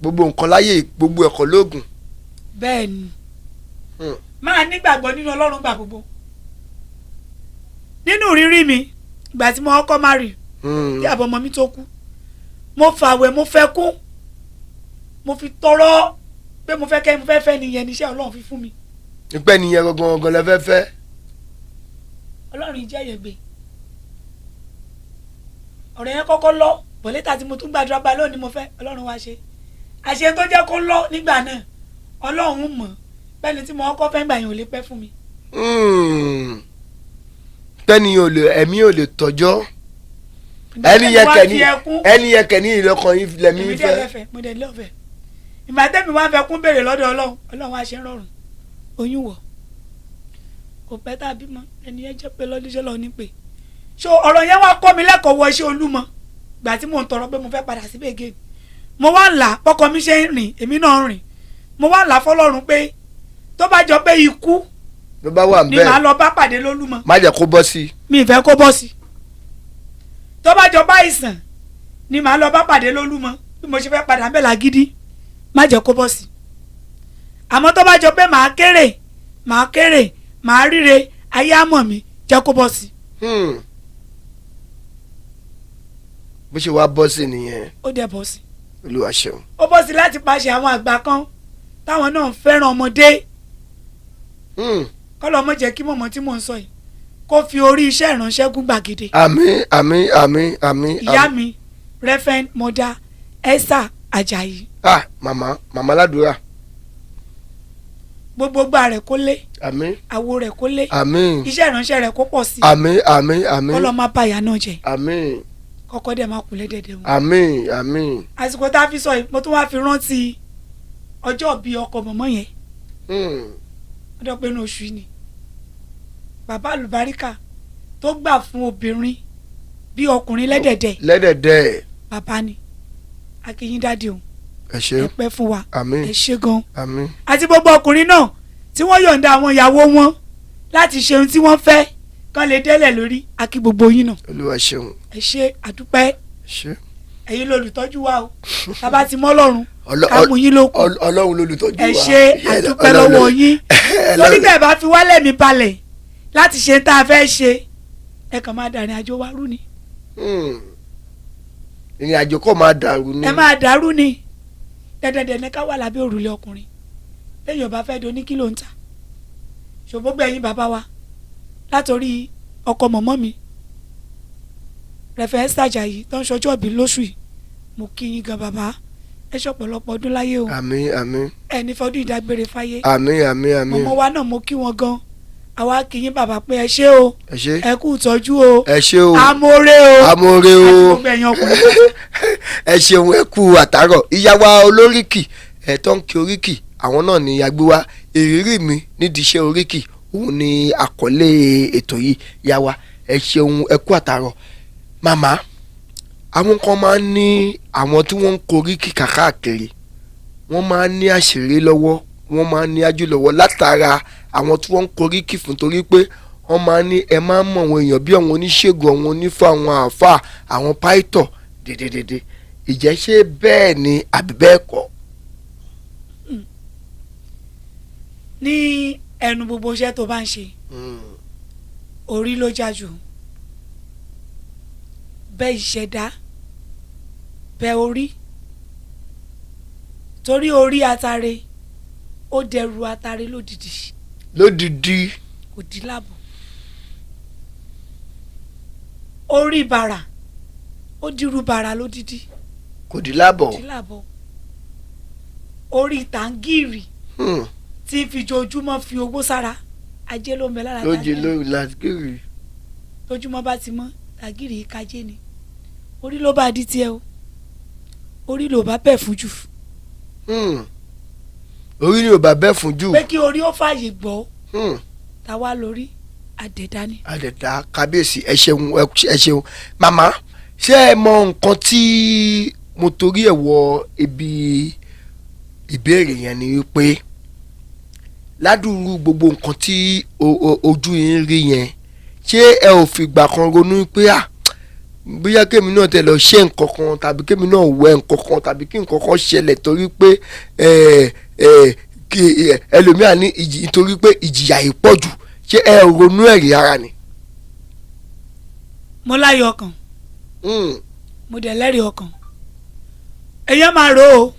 Gbogbo nǹkan láyè, gbogbo ẹ̀kọ́ lóògùn. Bẹ́ẹ̀ ni. Máa nígbàgbọ́ nínú Ọlọ́run gbà gbogbo. Nínú ìrírí mi, ìgbà tí mo kọ́kọ́ má rì, tí àbọ̀ ọmọ mi tó kú, mo fàwẹ̀, mo fẹ́ kú, mo fi tọrọ pé mo fẹ́ kẹ́, mo fẹ́ fẹ́ nìyẹn, níṣẹ́ Ọlọ́run fi fún mi. Ìpẹ́ nìyẹn gangan gangan lẹ fẹ́ fẹ́. Ọlọ́run jẹ́ yẹn gbé. Ọ̀rọ̀ yẹn kọ́kọ́ lọ bọ̀, later tí mo tún gbàdúrà bá lónìí, mo fẹ́ Ọlọ́run wá ṣe àṣẹ tó jẹ́ kó lọ nígbà náà. Ọlọ́run mọ̀ bẹ́ẹ̀ni tí mo kọ́kọ́ fẹ́ gbà yẹn ò lè pẹ́ fún mi. Tẹ́ni ò lè, ẹ̀mí ò lè tọ́jọ́. Ìgbà ẹni tẹ́mi yẹn wá kẹ́ni fi ẹkún, ẹni yẹn kẹ́ni ìlọkàn yín lẹ́mí èmi dẹ̀ fẹ́. lẹ́fẹ̀ẹ́, mo dẹ̀ lọ́fẹ̀ẹ́. Ìgbà tẹ́mi wá fẹ́ kún béèrè lọ́dọ̀ Ọlọ́run, Ọlọ́run wá ṣe ń rọrùn, oyún wọ̀, kò pẹ́ tá a bímọ. Ẹni yẹn jẹ́ pé lọ́dúnṣẹ́ lọ́ọ́ ní pé so ọ̀rọ̀ yẹn wá kọ́ mi lẹ́kọ̀ọ́ wọ iṣẹ́ Olúmọ. Ìgbà tí mò ń tọrọ pé mo fẹ́ padà síbẹ̀ again, mo wá ń là bọ́kọ mi ṣe ń rìn, èmi náà ń rìn. Mo wá ń là fọlọ́run pé tó bá jọ pé ikú ló bá wà ni màá nbẹ, lọ bá pàdé lólúmọ, má jẹ́ kó bọ́ sí i. Mi ì fẹ́ kó bọ́ sí. Tó bá jọ bá ìsàn ni màá lọ bá pàdé lólúmọ, bí mo ṣe fẹ́ padà ń bẹ̀ lágídí, má jẹ́ kó bọ́ sí. Àmọ́ tó bá jọ pé màá kéré, màá kéré, màá ríre ayé àmọ̀ mi, jẹ́ kó bọ́ sí. Bó ṣe wá bọ́ sí nìyẹn. Ó dẹ̀ bọ́ sí. Olúwa ṣeun. Ó bọ́ sí láti paṣẹ àwọn àgbà kan táwọn náà fẹ́ràn ọmọdé. Kọ́lọ́ ọmọ jẹ́ kí mọ̀mọ́ tí mò ń sọ yìí kó fi orí iṣẹ́ ìránṣẹ́ gún gbàgede. Àmín, àmín, àmín, àmín. Ìyá Àmín. mi, Reverend Mother Esther Ajayi. Ah, màmá, màmá ládùúrà. Gbogbo gbà rẹ̀ kó lé, Àmín. àwo rẹ̀ kó lé, Àmín. iṣẹ́ ìránṣẹ́ rẹ̀ kó pọ̀ sí. Àmín, àmín, àmín. Kọ́lọ́ má bá ìyá náà jẹ́. Àmín. Kọ́kọ́ dẹ̀ má kulẹ̀ dẹ̀dẹ̀ wọn. Àmín, àmín. Àsìkò tá a fi sọ yìí, mo tún wá fi rántí ọjọ́ bíi ọkọ mọ̀mọ́ yẹn. Ọjọ́ pé inú oṣù yìí ni bàbá àlùbáríkà tó gbà fún obìnrin bí ọkùnrin lẹ́dẹ̀dẹ̀. Lẹ́dẹ̀dẹ̀. Bàbá ni akínyín dáàdì òun. Ẹ ṣé. Ẹ pẹ́ fún wa. Àmín. Ẹ ṣé gan. Àmín. Àti gbogbo ọkùnrin náà tí wọ́n yọ̀ǹda àwọn ìyàwó wọn láti ṣe ohun tí wọ́n fẹ́ kán lè délẹ̀ lórí, akí gbogbo yín náà. Olúwa ṣeun. Ẹ ṣé, àdúpẹ́. Ẹ ṣé. Ẹ̀yin lolùtọ́jú wa o. Bàbá ti mọ́ Ọlọ́run ká mú yín lókun. Ọlọ́run lolùtọ́jú wa. Ẹ ṣé, àdúpẹ́ lọ́wọ́ yín. Torí tẹ̀ bá fi wálẹ̀ mi balẹ̀ láti ṣe tá a fẹ́ ṣe, ẹ kàn máa dàrin àjò wa rú ni. Ìrìn àjò kò máa dàrú ni. Ẹ máa dàrú ni. Dandandan ní ká wà lábẹ́ òrùlé ọkùnrin téèyàn bá fẹ́ do ní kílò ń ta. Ṣògbó gbẹ̀yìn bàbá wa látòrí ọkọ mọ̀mọ́ mi, Rẹ̀fẹ̀ Ṣàjàyí, tó ń ṣọjọ́ ìbí lóṣù yìí, mo kí yín gan bàbá. Ẹ ṣọ̀pọ̀lọpọ̀ ọdún láyé o. Àmín, àmín. Ẹni fọdún ìdágbére fáyé. Àmín, àmín, àmín. Mọ̀mọ́ wa náà, mo kí wọn gan. Àwa kí yín bàbá pé ẹ ṣé o. Ẹ ṣé. Ẹ kú ìtọ́jú o. Ẹ ṣé o. Amóore o. Amóore o. Àti gbogbo ẹ̀yin ọkùnrin. Ẹ ṣeun, ẹ kú àtàrọ̀. Ìyá wa olóríkì ẹ tó ń kí oríkì, àwọn náà ni agbéwá. Ìrírí mi nídìí iṣẹ́ oríkì, òun ni àkọlé ètò yìí. Ìyá wa, ẹ ṣeun, ẹ kú àtàrọ̀. Màmá, àwọn kan máa ń ní àwọn tí wọ́n ń koríkì káàkiri, wọ́n máa ń ní àṣírí lọ́wọ́, wọ́n máa ń ní ájú lọ́wọ́ látara àwọn tí wọ́n ń koríkì fún, torí pé wọ́n máa ń ní ẹ máa ń mọ̀ àwọn èèyàn bí àwọn oníṣègùn, àwọn onífá, àwọn àáfàá, àwọn pásítọ̀ dédédédé. Ìjẹ́ ṣé bẹ́ẹ̀ ni àbí bẹ́ẹ̀ kọ́? Ní ẹnu gbogbo iṣẹ́ tó bá ń ṣe, orí ló já jù bẹ́ẹ̀, ìṣẹ̀dá bẹ́ẹ̀, orí, torí orí atare ó dẹrù atare lódìdí. Lódìdí. Kò dín láàbò. Orí bàrà ó dirú bàrà lódìdí. Kò dí lábọ̀. Kò dín láàbò. Orí tàǹgìrì tí fi jojúmọ́ fi owó sára, ajé ló ń bẹ lára lójì tàǹgìrì. Lórí làkìrì. Tójúmọ́ bá ti mọ́, tàǹgìrì kájé ni. Orí ló bá di tiẹ̀ o, orí ló bá bẹ̀ fún jù. Orí ni ò bá bẹ́ fún jù. Pé kí orí ó fààyè gbọ́ táwa lórí àdẹ̀dá ni. Àdẹ̀dá, kábíyèsí. Ẹ ṣeun, ẹ ṣeun màmá. Ṣé ẹ mọ nǹkan tí mo torí ẹ̀ wọ ibi ìbéèrè yẹn ni wípé Ládùúrú gbogbo nǹkan tí ojú yín rí yẹn, ṣé ẹ ò fìgbà kan ronú pé à bóyá kémi náà tẹ lọ ṣe nǹkan kan, tàbí kémi náà wẹ nǹkan kan, tàbí kí nǹkan kan ṣẹlẹ̀, torí pé ẹ ẹ kí ẹlòmíà ní ìjì, nítorí pé ìjìyà yìí pọ̀ jù, ṣé ẹ ò ronú ẹ̀rí ara ni? Mo láyọ̀ ọkàn, mo dẹ̀ lẹ́rìí ọkàn. Èèyàn máa rò ó,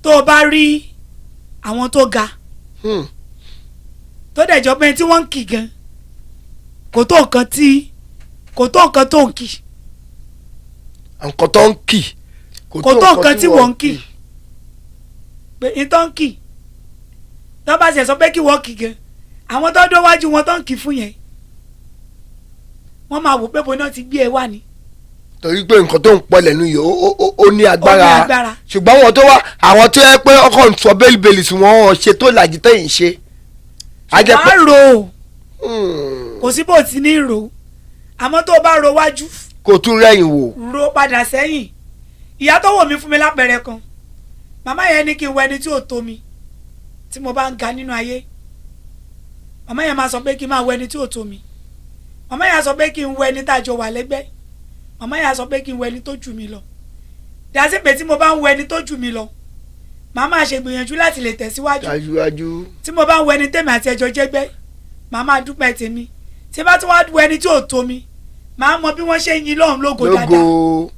tó o bá rí àwọn tó ga, tó dẹ̀ jọ pé tí wọ́n ń kì gan kò tó nǹkan, tí kò tó nǹkan tó ń kì. Nǹkan tó ń kì. Kò tó nǹkan tí wọ́n ń kì, pé n tó ń kì, tó bá ṣe sọ pé kí wọ́n kì gan, àwọn tó dó wájú wọn tó ń kì fún yẹn, wọ́n máa wò pé bo náà ti gbé ẹ wá ni. Torí pé nǹkan tó ń pọ̀ lẹ́nu yìí ó ní agbára. Ó ní agbára. Ṣùgbọ́n àwọn tó wá, àwọn tó yẹ pé ọkọ̀ ń sọ bẹ́ẹ̀lì sí wọn ṣe tó làjì tẹ̀yìn ṣe. A jẹ́ Wàá pé rò ó, kò sí bó ti ní rò ó, àmọ́ tó o bá ro wájú, kò tún rẹ̀yìn wò. Ro padà sẹ́yìn. Ìyá tó wò mí fún mi lápẹẹrẹ kan, màmá yẹn ní kí n wọ ẹni tí ò tó mi tí mo bá ń ga nínú ayé. Màmá yẹn máa sọ pé kí n máa wọ ẹni tí ò tó mi. Màmá yẹn á sọ pé kí n wọ ẹni tá a jọ wà lẹ́gbẹ́. Màmá yẹn á sọ pé kí n wọ ẹni tó jù mí lọ. Dàsí pé tí mo bá ń wọ ẹni tó jù mí lọ, màá máa ṣe gbìyànjú láti lè tẹ̀síwájú. Dájúdájú. Tí mo bá ń wọ ẹni tèmi àti ẹjọ́ jẹ́gbẹ́, màá máa dúpẹ́ tèmi. Tí bá tún wá wọ ẹni tí ò tó mi, màá mọ bí wọ́n ṣe ń yin lọ́hùn lógo dáadáa. Lógo.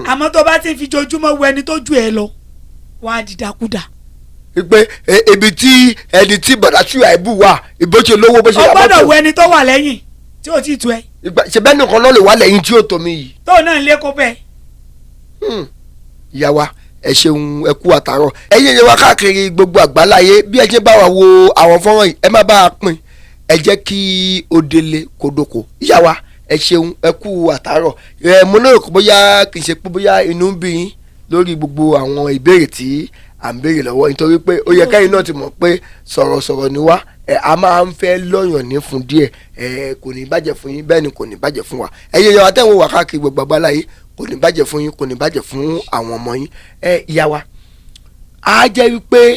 Àmọ́ tó bá ti ń fi jojúmọ́ wọ ẹni tó jù ẹ lọ, wàá dìdàkudà. Pé ibi tí ẹni tí bàdà tí àìbù wà, ìbò ṣe lówó bó ṣe O yà gbọ́dọ̀ mọ́tò. wọ ẹni tó wà lẹ́yìn tí ò tí ì tó ẹ. Ṣe bẹ́ẹ̀ nìkan náà lè wà lẹ́yìn tí ó tó mi yìí. Tóun náà ń lé kó bẹ́ẹ̀. Ìyá wa, ẹ ṣeun, ẹ kú àtàárọ̀. Ẹ̀yin ẹ̀yẹ wa káàkiri gbogbo àgbáláyé, bí ẹ ṣe bá wa wo àwọn fọ́nrán yìí, ẹ má bá a pín, ẹ jẹ́ kí ó délé kódòkó. Ìyá wa, ẹ ṣeun, ẹ kú àtàárọ̀. Ẹ mo lérò pé bóyá kì í ṣe pé bóyá inú ń bí yín lórí gbogbo àwọn ìbéèrè tí à ń béèrè lọ́wọ́, nítorí pé ó yẹ kẹ́yìn náà ti mọ̀ pé sọ̀rọ̀sọ̀rọ̀ ni wá. Ẹ a máa ń fẹ́ lọ́yàn ní fún díẹ̀. Ẹ kò ní bàjẹ́ fún yín, bẹ́ẹ̀ ni kò ní bàjẹ́ fún wa. Ẹ̀yin ìyá wa tẹ̀wọ̀n wà káàkiri gbogbo àgbáláyé, kò ní bàjẹ́ fún yín, kò ní bàjẹ́ fún àwọn ọmọ yín. Ẹ ìyá wa, á jẹ́ wípé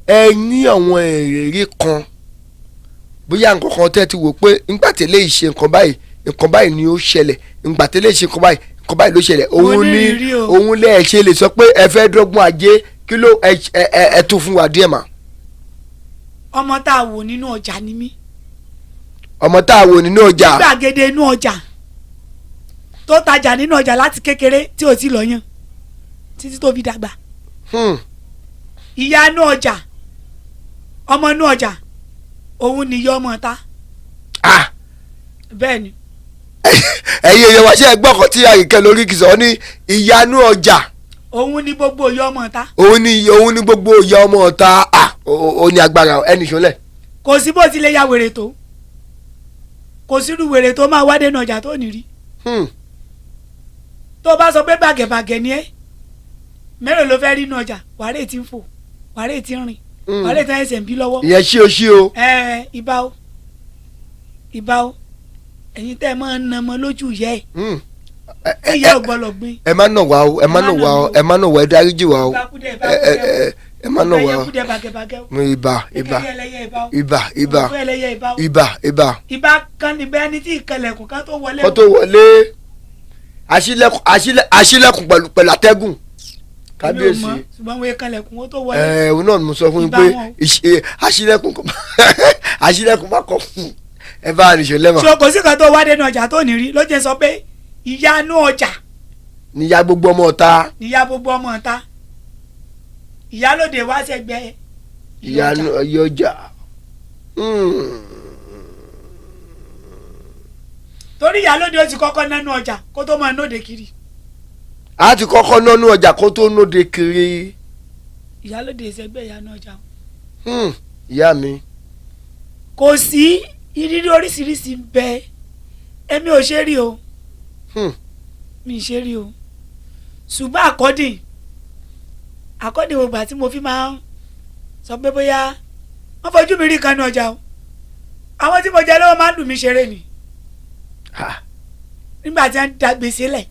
ẹ ní àwọn ìrírí kan, bóyá nǹkan kan tẹ́ ti wò pé nígbà tí eléyìí ṣe nǹkan báyìí, nǹkan báyìí ni ó ṣẹlẹ̀, nígbà tí eléyìí ṣe nǹkan báyìí, nǹkan báyìí ló ṣẹlẹ̀. Òun ní ní ìrírí o. Òun lẹ́ ẹ ṣe lè sọ pé ẹ fẹ́ dọ́gbọ́n ajé. Kí ló ẹ ẹ ẹ tún fún wa díẹ̀ mà? Ọmọ tá a wò nínú ọjà ni mí. Ọmọ tá a wò nínú ọjà. Gbàgede inú ọjà, tó tajà nínú ọjà láti kékeré tí ò tí lọ yàn títí tó fi dàgbà. Ìyá inú ọjà, ọmọ inú ọjà, òun nìyá ọmọ ta. Ah. Bẹ́ẹ̀ ni. Ẹ̀yin èèyàn wa, ṣe é gbọ́ ọ̀kan tí Àyìnkẹ́ lórí kìsọ̀ ọ́ ní ìyanu ọjà? Òun ni gbogbo ìyá ọmọ ta. Òun ni gbogbo ìyá ọmọ ọ̀ta. Ah, ó ní agbára ẹnì ṣọlẹ̀. Kò sí bó ti lè ya wèrè tó, kò sírú wèrè tó máa wá dénú ọjà tó ní rí. Tó bá sọ pé bàgẹ̀bàgẹ̀ ni ẹ́, mélòó ló fẹ́ rí inú ọjà? Wàárẹ̀ tí ń fò, wàárẹ̀ tí ń rìn, wàárẹ̀ tí ń ẹsẹ̀ ń bí lọ́wọ́. Ìyẹn ṣí o ṣí o. Ẹ ìbá o, ìbá o, ẹ̀yin tẹ́ ẹ máa ń na ọmọ lójú yẹ ẹ̀, tí ìyá ò gbọ́dọ̀ gbin. Ẹ má nà wá o, ẹ má nà wá o, ẹ má nà wá, ẹ dáríjì wá o. Ìbákúdẹ. Ẹ ẹ ẹ má nà wá o. Ìbákúdẹ bàgẹ̀bàgẹ̀ o. Mo ibà, ibà. Kékeré ẹlẹ́yẹ, ìbá o. Ibà, ibà. Òkú ẹlẹ́yẹ, ìbá o. Ibà, ibà. Ìbá kan níbẹ̀ ẹni tí ìkẹlẹ̀kùn kan tó wọlé. Kó tó wọlé, àṣìlẹ̀kùn, àṣìlẹ̀kùn pẹ̀lú àtẹ́gùn. Kábíyèsí. Èmi ò mọ̀, ṣùgbọ́n wọ́n ìkẹlẹ̀kùn ó tó wọlé. Ẹ òun náà ni mo sọ fún yín Ìbá pé wọn o. àṣìlẹ̀kùn má kọ fún ẹ bá àrìṣe lẹ́mọ̀. So kò sí kan tó wá dénú ọjà tó ní rí, ló jẹ́ sọ pé ìyá inú ọjà níyà gbogbo ọmọ ọ̀ta. Níyà gbogbo ọmọ ta, ìyálòde wá sẹ́gbẹ́. Ìyá ọjà. Torí ìyálòde ó ti kọ́kọ́ nánú ọjà kó tó máa nóde kiri. A ti kọ́kọ́ nánú ọjà kó tó nóde kiri. Ìyálòde sẹ́gbẹ́ ìyánú ọjà. Ìyá mi. Kò sí, ìrírí oríṣiríṣi ń bẹ. Èmi ò ṣe rí o. Mi ì ṣe rí o, ṣùgbọ́n àkọ́dìn ògbà tí mo fi máa ń sọ pé bóyá wọ́n fojú mi rí kan ní ọjà o, àwọn tí mo jẹ lọ́wọ́ máa ń dùn mí ṣeré ni. Ha, nígbà tí wọ́n da gbèsè lẹ̀,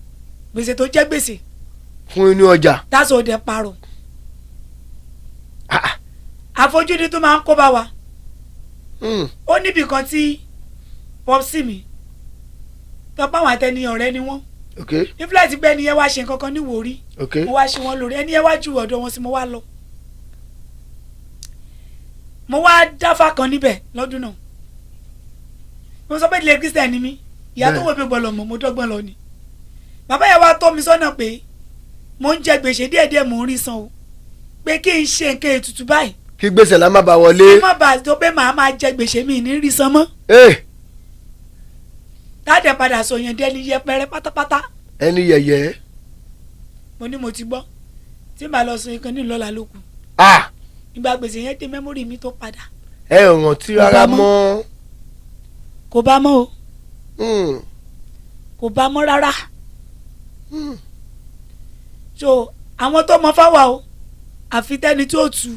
gbèsè tó jẹ́ gbèsè. Fún inú ọjà. Táṣọ òde parọ́. Ah. Àfojúdi tó máa ń kó bá wa. Ó níbì kan tí popsi mi tọpọ àwọn àtẹni ọ̀rẹ́ ni wọ́n. Ní fúláìtì gbé ẹni yẹn wá ṣe nǹkan kan ní Ìwòrí. Mo wá ṣe wọn lórí, ẹni yẹn wá ju ọ̀dọ̀ wọn sí, mo wá lọ, mo wá dáfà kan níbẹ̀ lọ́dún náà. Mo sọ pé ilé Christian ni mí, ìyá tó wò mí gbọ́ lọ mọ̀, mo dọ́gbọ́n lọ ni. Bàbá yẹn wá tọ́ mi sọ́nà pé mo ń jẹ gbèsè díẹ̀díẹ̀, mò ń rí san o, pé kí n ṣe nǹkan ètùtù báyìí. Kí gbèsè la má ba wọlé. Kí má bàa tó pé màá máa jẹ gbèsè, mi ní rí san mọ́. Táàdẹ̀ padà sọ yẹn dẹ́ni yẹpẹrẹ pátápátá. Ẹni yẹ̀yẹ́. Mo ní mo ti gbọ́, tí màá lọ sọ nǹkan ní lọ́la ló kù. Ah. Ìgbà gbèsè yẹn dé, memory mi tó padà. Ẹ ò rántí rárá Kò bá mọ́. mọ́. Kò bá mọ́ o. Kò bá mọ́ rárá. So àwọn tó mọ fáwa o, àfi tẹ́ni tí ó tu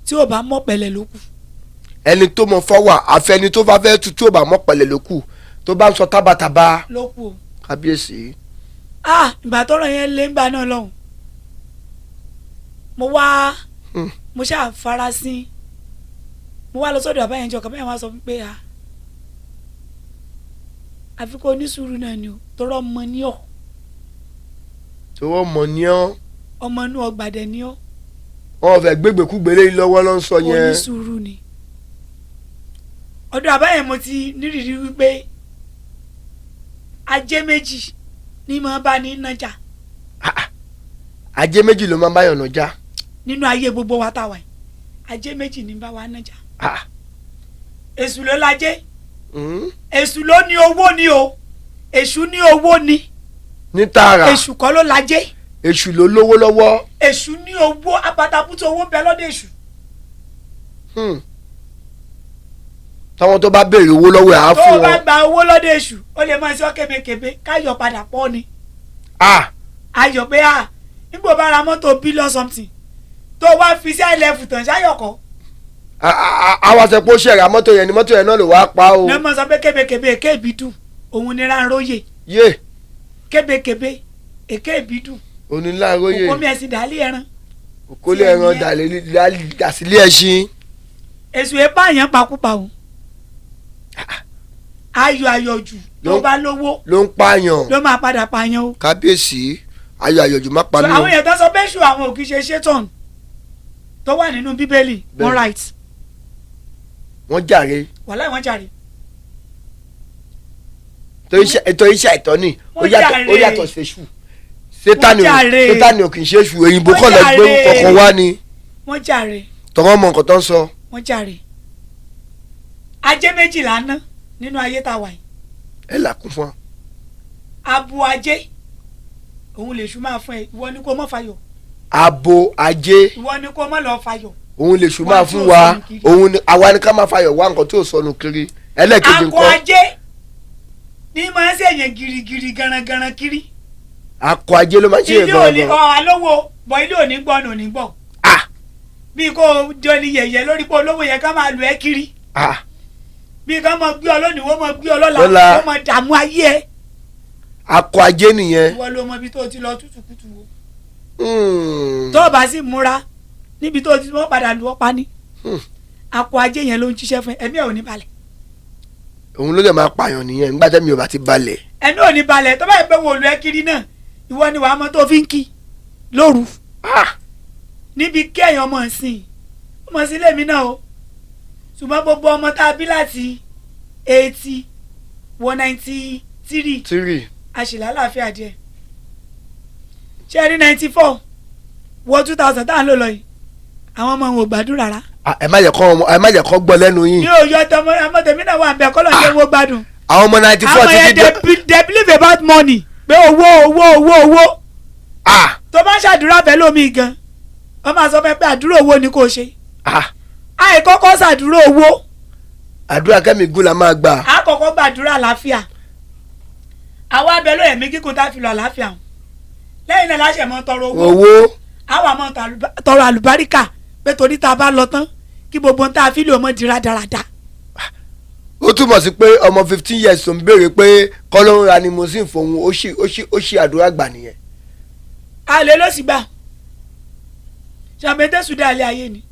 tí ò bá mọ̀ pẹ̀lẹ́ ló kù. Ẹni tó mọ fọwà, àfẹni tó bá fẹ́ tu tí ò bá mọ̀ pẹ̀lẹ́ ló kù, tó bá ń sọ tábàtàbà. Ló kù o. Kábíyèsí. Ah, ìgbà tọ́rọ̀ yẹn lé ń gbà náà lọ́hùn, mo wá mo ṣáà farasin, mo wá lọ sọ́dọ̀ bàbá yẹn jọ kàbá yẹn, wá sọ fún mi pé ah, àfi kó onísùúrù náà ni o, tọrọ ọmọ ní ọ. Tó wọ́n mọ̀ ní ọ́. Ọmọ inú ọgbà dẹ̀ ní ọ. Wọn fẹ́ gbégbèkúgbè lé lọ́wọ́ ló ń sọ yẹn. Onísùúrù ni. Ọ̀dọ̀ bàbá yẹn mo ti nírìírí wípé ajé méjì ní mo bá ní nájà. Ajé méjì ló máa ń báyọ̀ nájà. Nínú ayé gbogbo wa táwa yìí, ajé méjì ní bá wa nájà. Ah. Èṣù ló lajé. Èṣù ló ní owó ni o, èṣù ní owó ni. Ní tààrà. Èṣù kọ́ ló lajé. Èṣù ló lówó lọ́wọ́. Èṣù ní owó, apataputu owó ń bẹ lọ́dọ̀ èṣù. Táwọn tó bá béèrè owó lọ́wọ́ ẹ̀ á Tó fún o bá wọn. gba owó lọ́dọ̀ èṣù, ó lè máa ṣe kébékébé káyọ̀ padà pọ̀ ni. Ah. Ayọ̀ pé a nígbà bá ra mọ́tò billion something tó wá fi sí àìlẹ́fù tàn ṣáyọ̀kọ́. Àwa sọ pé ó ṣẹ̀ra mọ́tò yẹn ni, mọ́tò yẹn náà ló wá pa o. Ní wọ́n sọ pé kébékébé èké ìbídùn òun ni ráńróyè. Yé. Kébékébé èké ìbídùn. Oníláróyè. Òkómi ẹ̀sìn dàálì ẹran. Òkólé ẹran dàsílé ẹṣin. Èṣù ẹ̀ pààyàn pakúpa o, ayọ̀ ayọ̀ jù tó bá lówó ló ń pààyàn. Ló máa padà pààyàn o. Kábíyèsí, ayọ̀ ayọ̀jù má pa So mí o. àwọn èèyàn tó sọ pé èṣù àwọn ò kì í ṣe ṣétọ̀n tó wà nínú Bíbélì, wọ́n right. Wọ́n jàre. Wàhálà, wọ́n jàre. Torí iṣẹ́ àìtọ́ ni ó Wọ́n yàtọ̀ ó jàre. yàtọ̀ séṣù sétánì. Wọ́n jàre. Sétánì ò kì í ṣe èṣù òyìnbó Wọ́n kọ́ lọ gbé jàre. kọ̀ọ̀kan wá ni. Wọ́n jàre. Tọwọ́ mọ nǹkan tó ń sọ. Wọ́n jàre. Ajé méjìlá ná nínú ayé tá a wà yìí. Ẹ là kún fún wa. Abo ajé òun lè ṣù máa fún ẹ, ìwọ ni kó mọ́ fayọ̀. Abo ajé. Ìwọ ni kó mọ́ lọ fayọ̀. Òun lè ṣù Wá máa tí fún ò wa. sọnù kiri. Òun ni àwa ni ká máa fayọ̀ wá nǹkan tí ò sọnù kiri. Ẹlẹ́ẹ̀kejì Akọ nǹkan. ajé ní máa ń ṣèyàn girigiri garangaran kiri. Akọ ajé ló máa ń ṣe Ilé òní ìgbọ̀ngàn. ọ̀ alówó bọ̀, ilé òní gbọ́ ọ̀nà òní gbọ́. Ah. Bí kò jọ ni yẹ̀yẹ́ lórí pé olówó yẹn ká máa lù ẹ́ kiri. Ah. Bí ká máa gbé ọ lónìí, wọ́n máa gbé ọ lọ́la. Lọ́la. Wọ́n máa dààmú ayé ẹ. Akọ ajé nìyẹn. Ìwọ ló mọ ibi tó ti lọ tútùkùtù o. Tó o bá sì múra níbi tó o ti wọ́n padà lù ọ́ pa ni. Akọ ajé yẹn ló ń ṣiṣẹ́ fún ẹ, ẹ̀mí ẹ̀ ò ní balẹ̀. Òun ló dẹ̀ máa pààyàn nìyẹn nígbà tẹ́mi ò bá ti balẹ̀. Ẹ̀mí ò ní balẹ̀. Tó bá yẹ pé wò lù ẹ́ kiri náà, ìwọ ni wàá mọ tó fi ń kí lóru. Ah. Níbi kí ẹ̀yàn ọmọ ìsìn ọmọ sí lèmi náà o, ṣùgbọ́n gbogbo ọmọ tá a bí láti 80 wọ 93, Tírì. A sì lálàáfíà díẹ̀. Ṣé ẹ rí 94 wọ 2000 tá à ń lò lọ yìí, àwọn ọmọ wọn ò gbádùn rárá. Ah, ẹ má jẹ́ kọ́ gbọ́ lẹ́nu yín. Ní òòyọ tọmọ ọmọ tèmi náà wà ń bẹ kọ́lọ̀ ṣe wo gbádùn. Àwọn ọmọ 94 Àwọn yẹn títí dé. they believe about money, pé owó, owó, owó, owó. Ah. Tó bá ń ṣàdúrà fẹ́ lómi gan, wọ́n máa sọ fẹ́ pé àdúrà owó ni kò ṣe. Ah. Àìkọ́kọ́ ṣàdúrà owó. Àdúrà kẹ́mi gún la máa gbà. A kọ́kọ́ gbàdúrà àlàáfíà, àwa abẹ lóye mi kíkún tá a fi lọ àlàáfíà hàn, lẹ́yìn náà láṣẹ mọ́ tọrọ owó. Owó. Àwa mọ́ tọrọ àlùbáríkà pé torí tá a bá lọ tán, kí gbogbo ohun tá a fi lè mọ́ di rádaràda. Ó túmọ̀ sí pé ọmọ 15 years tó ń béèrè pé kọ́ ló ń ra ni mo sì ń fòun, ó sì àdúrà gbà nìyẹn. A lè ló sì gbà ṣàmẹ́tẹ́sù dá ilé ayé ni.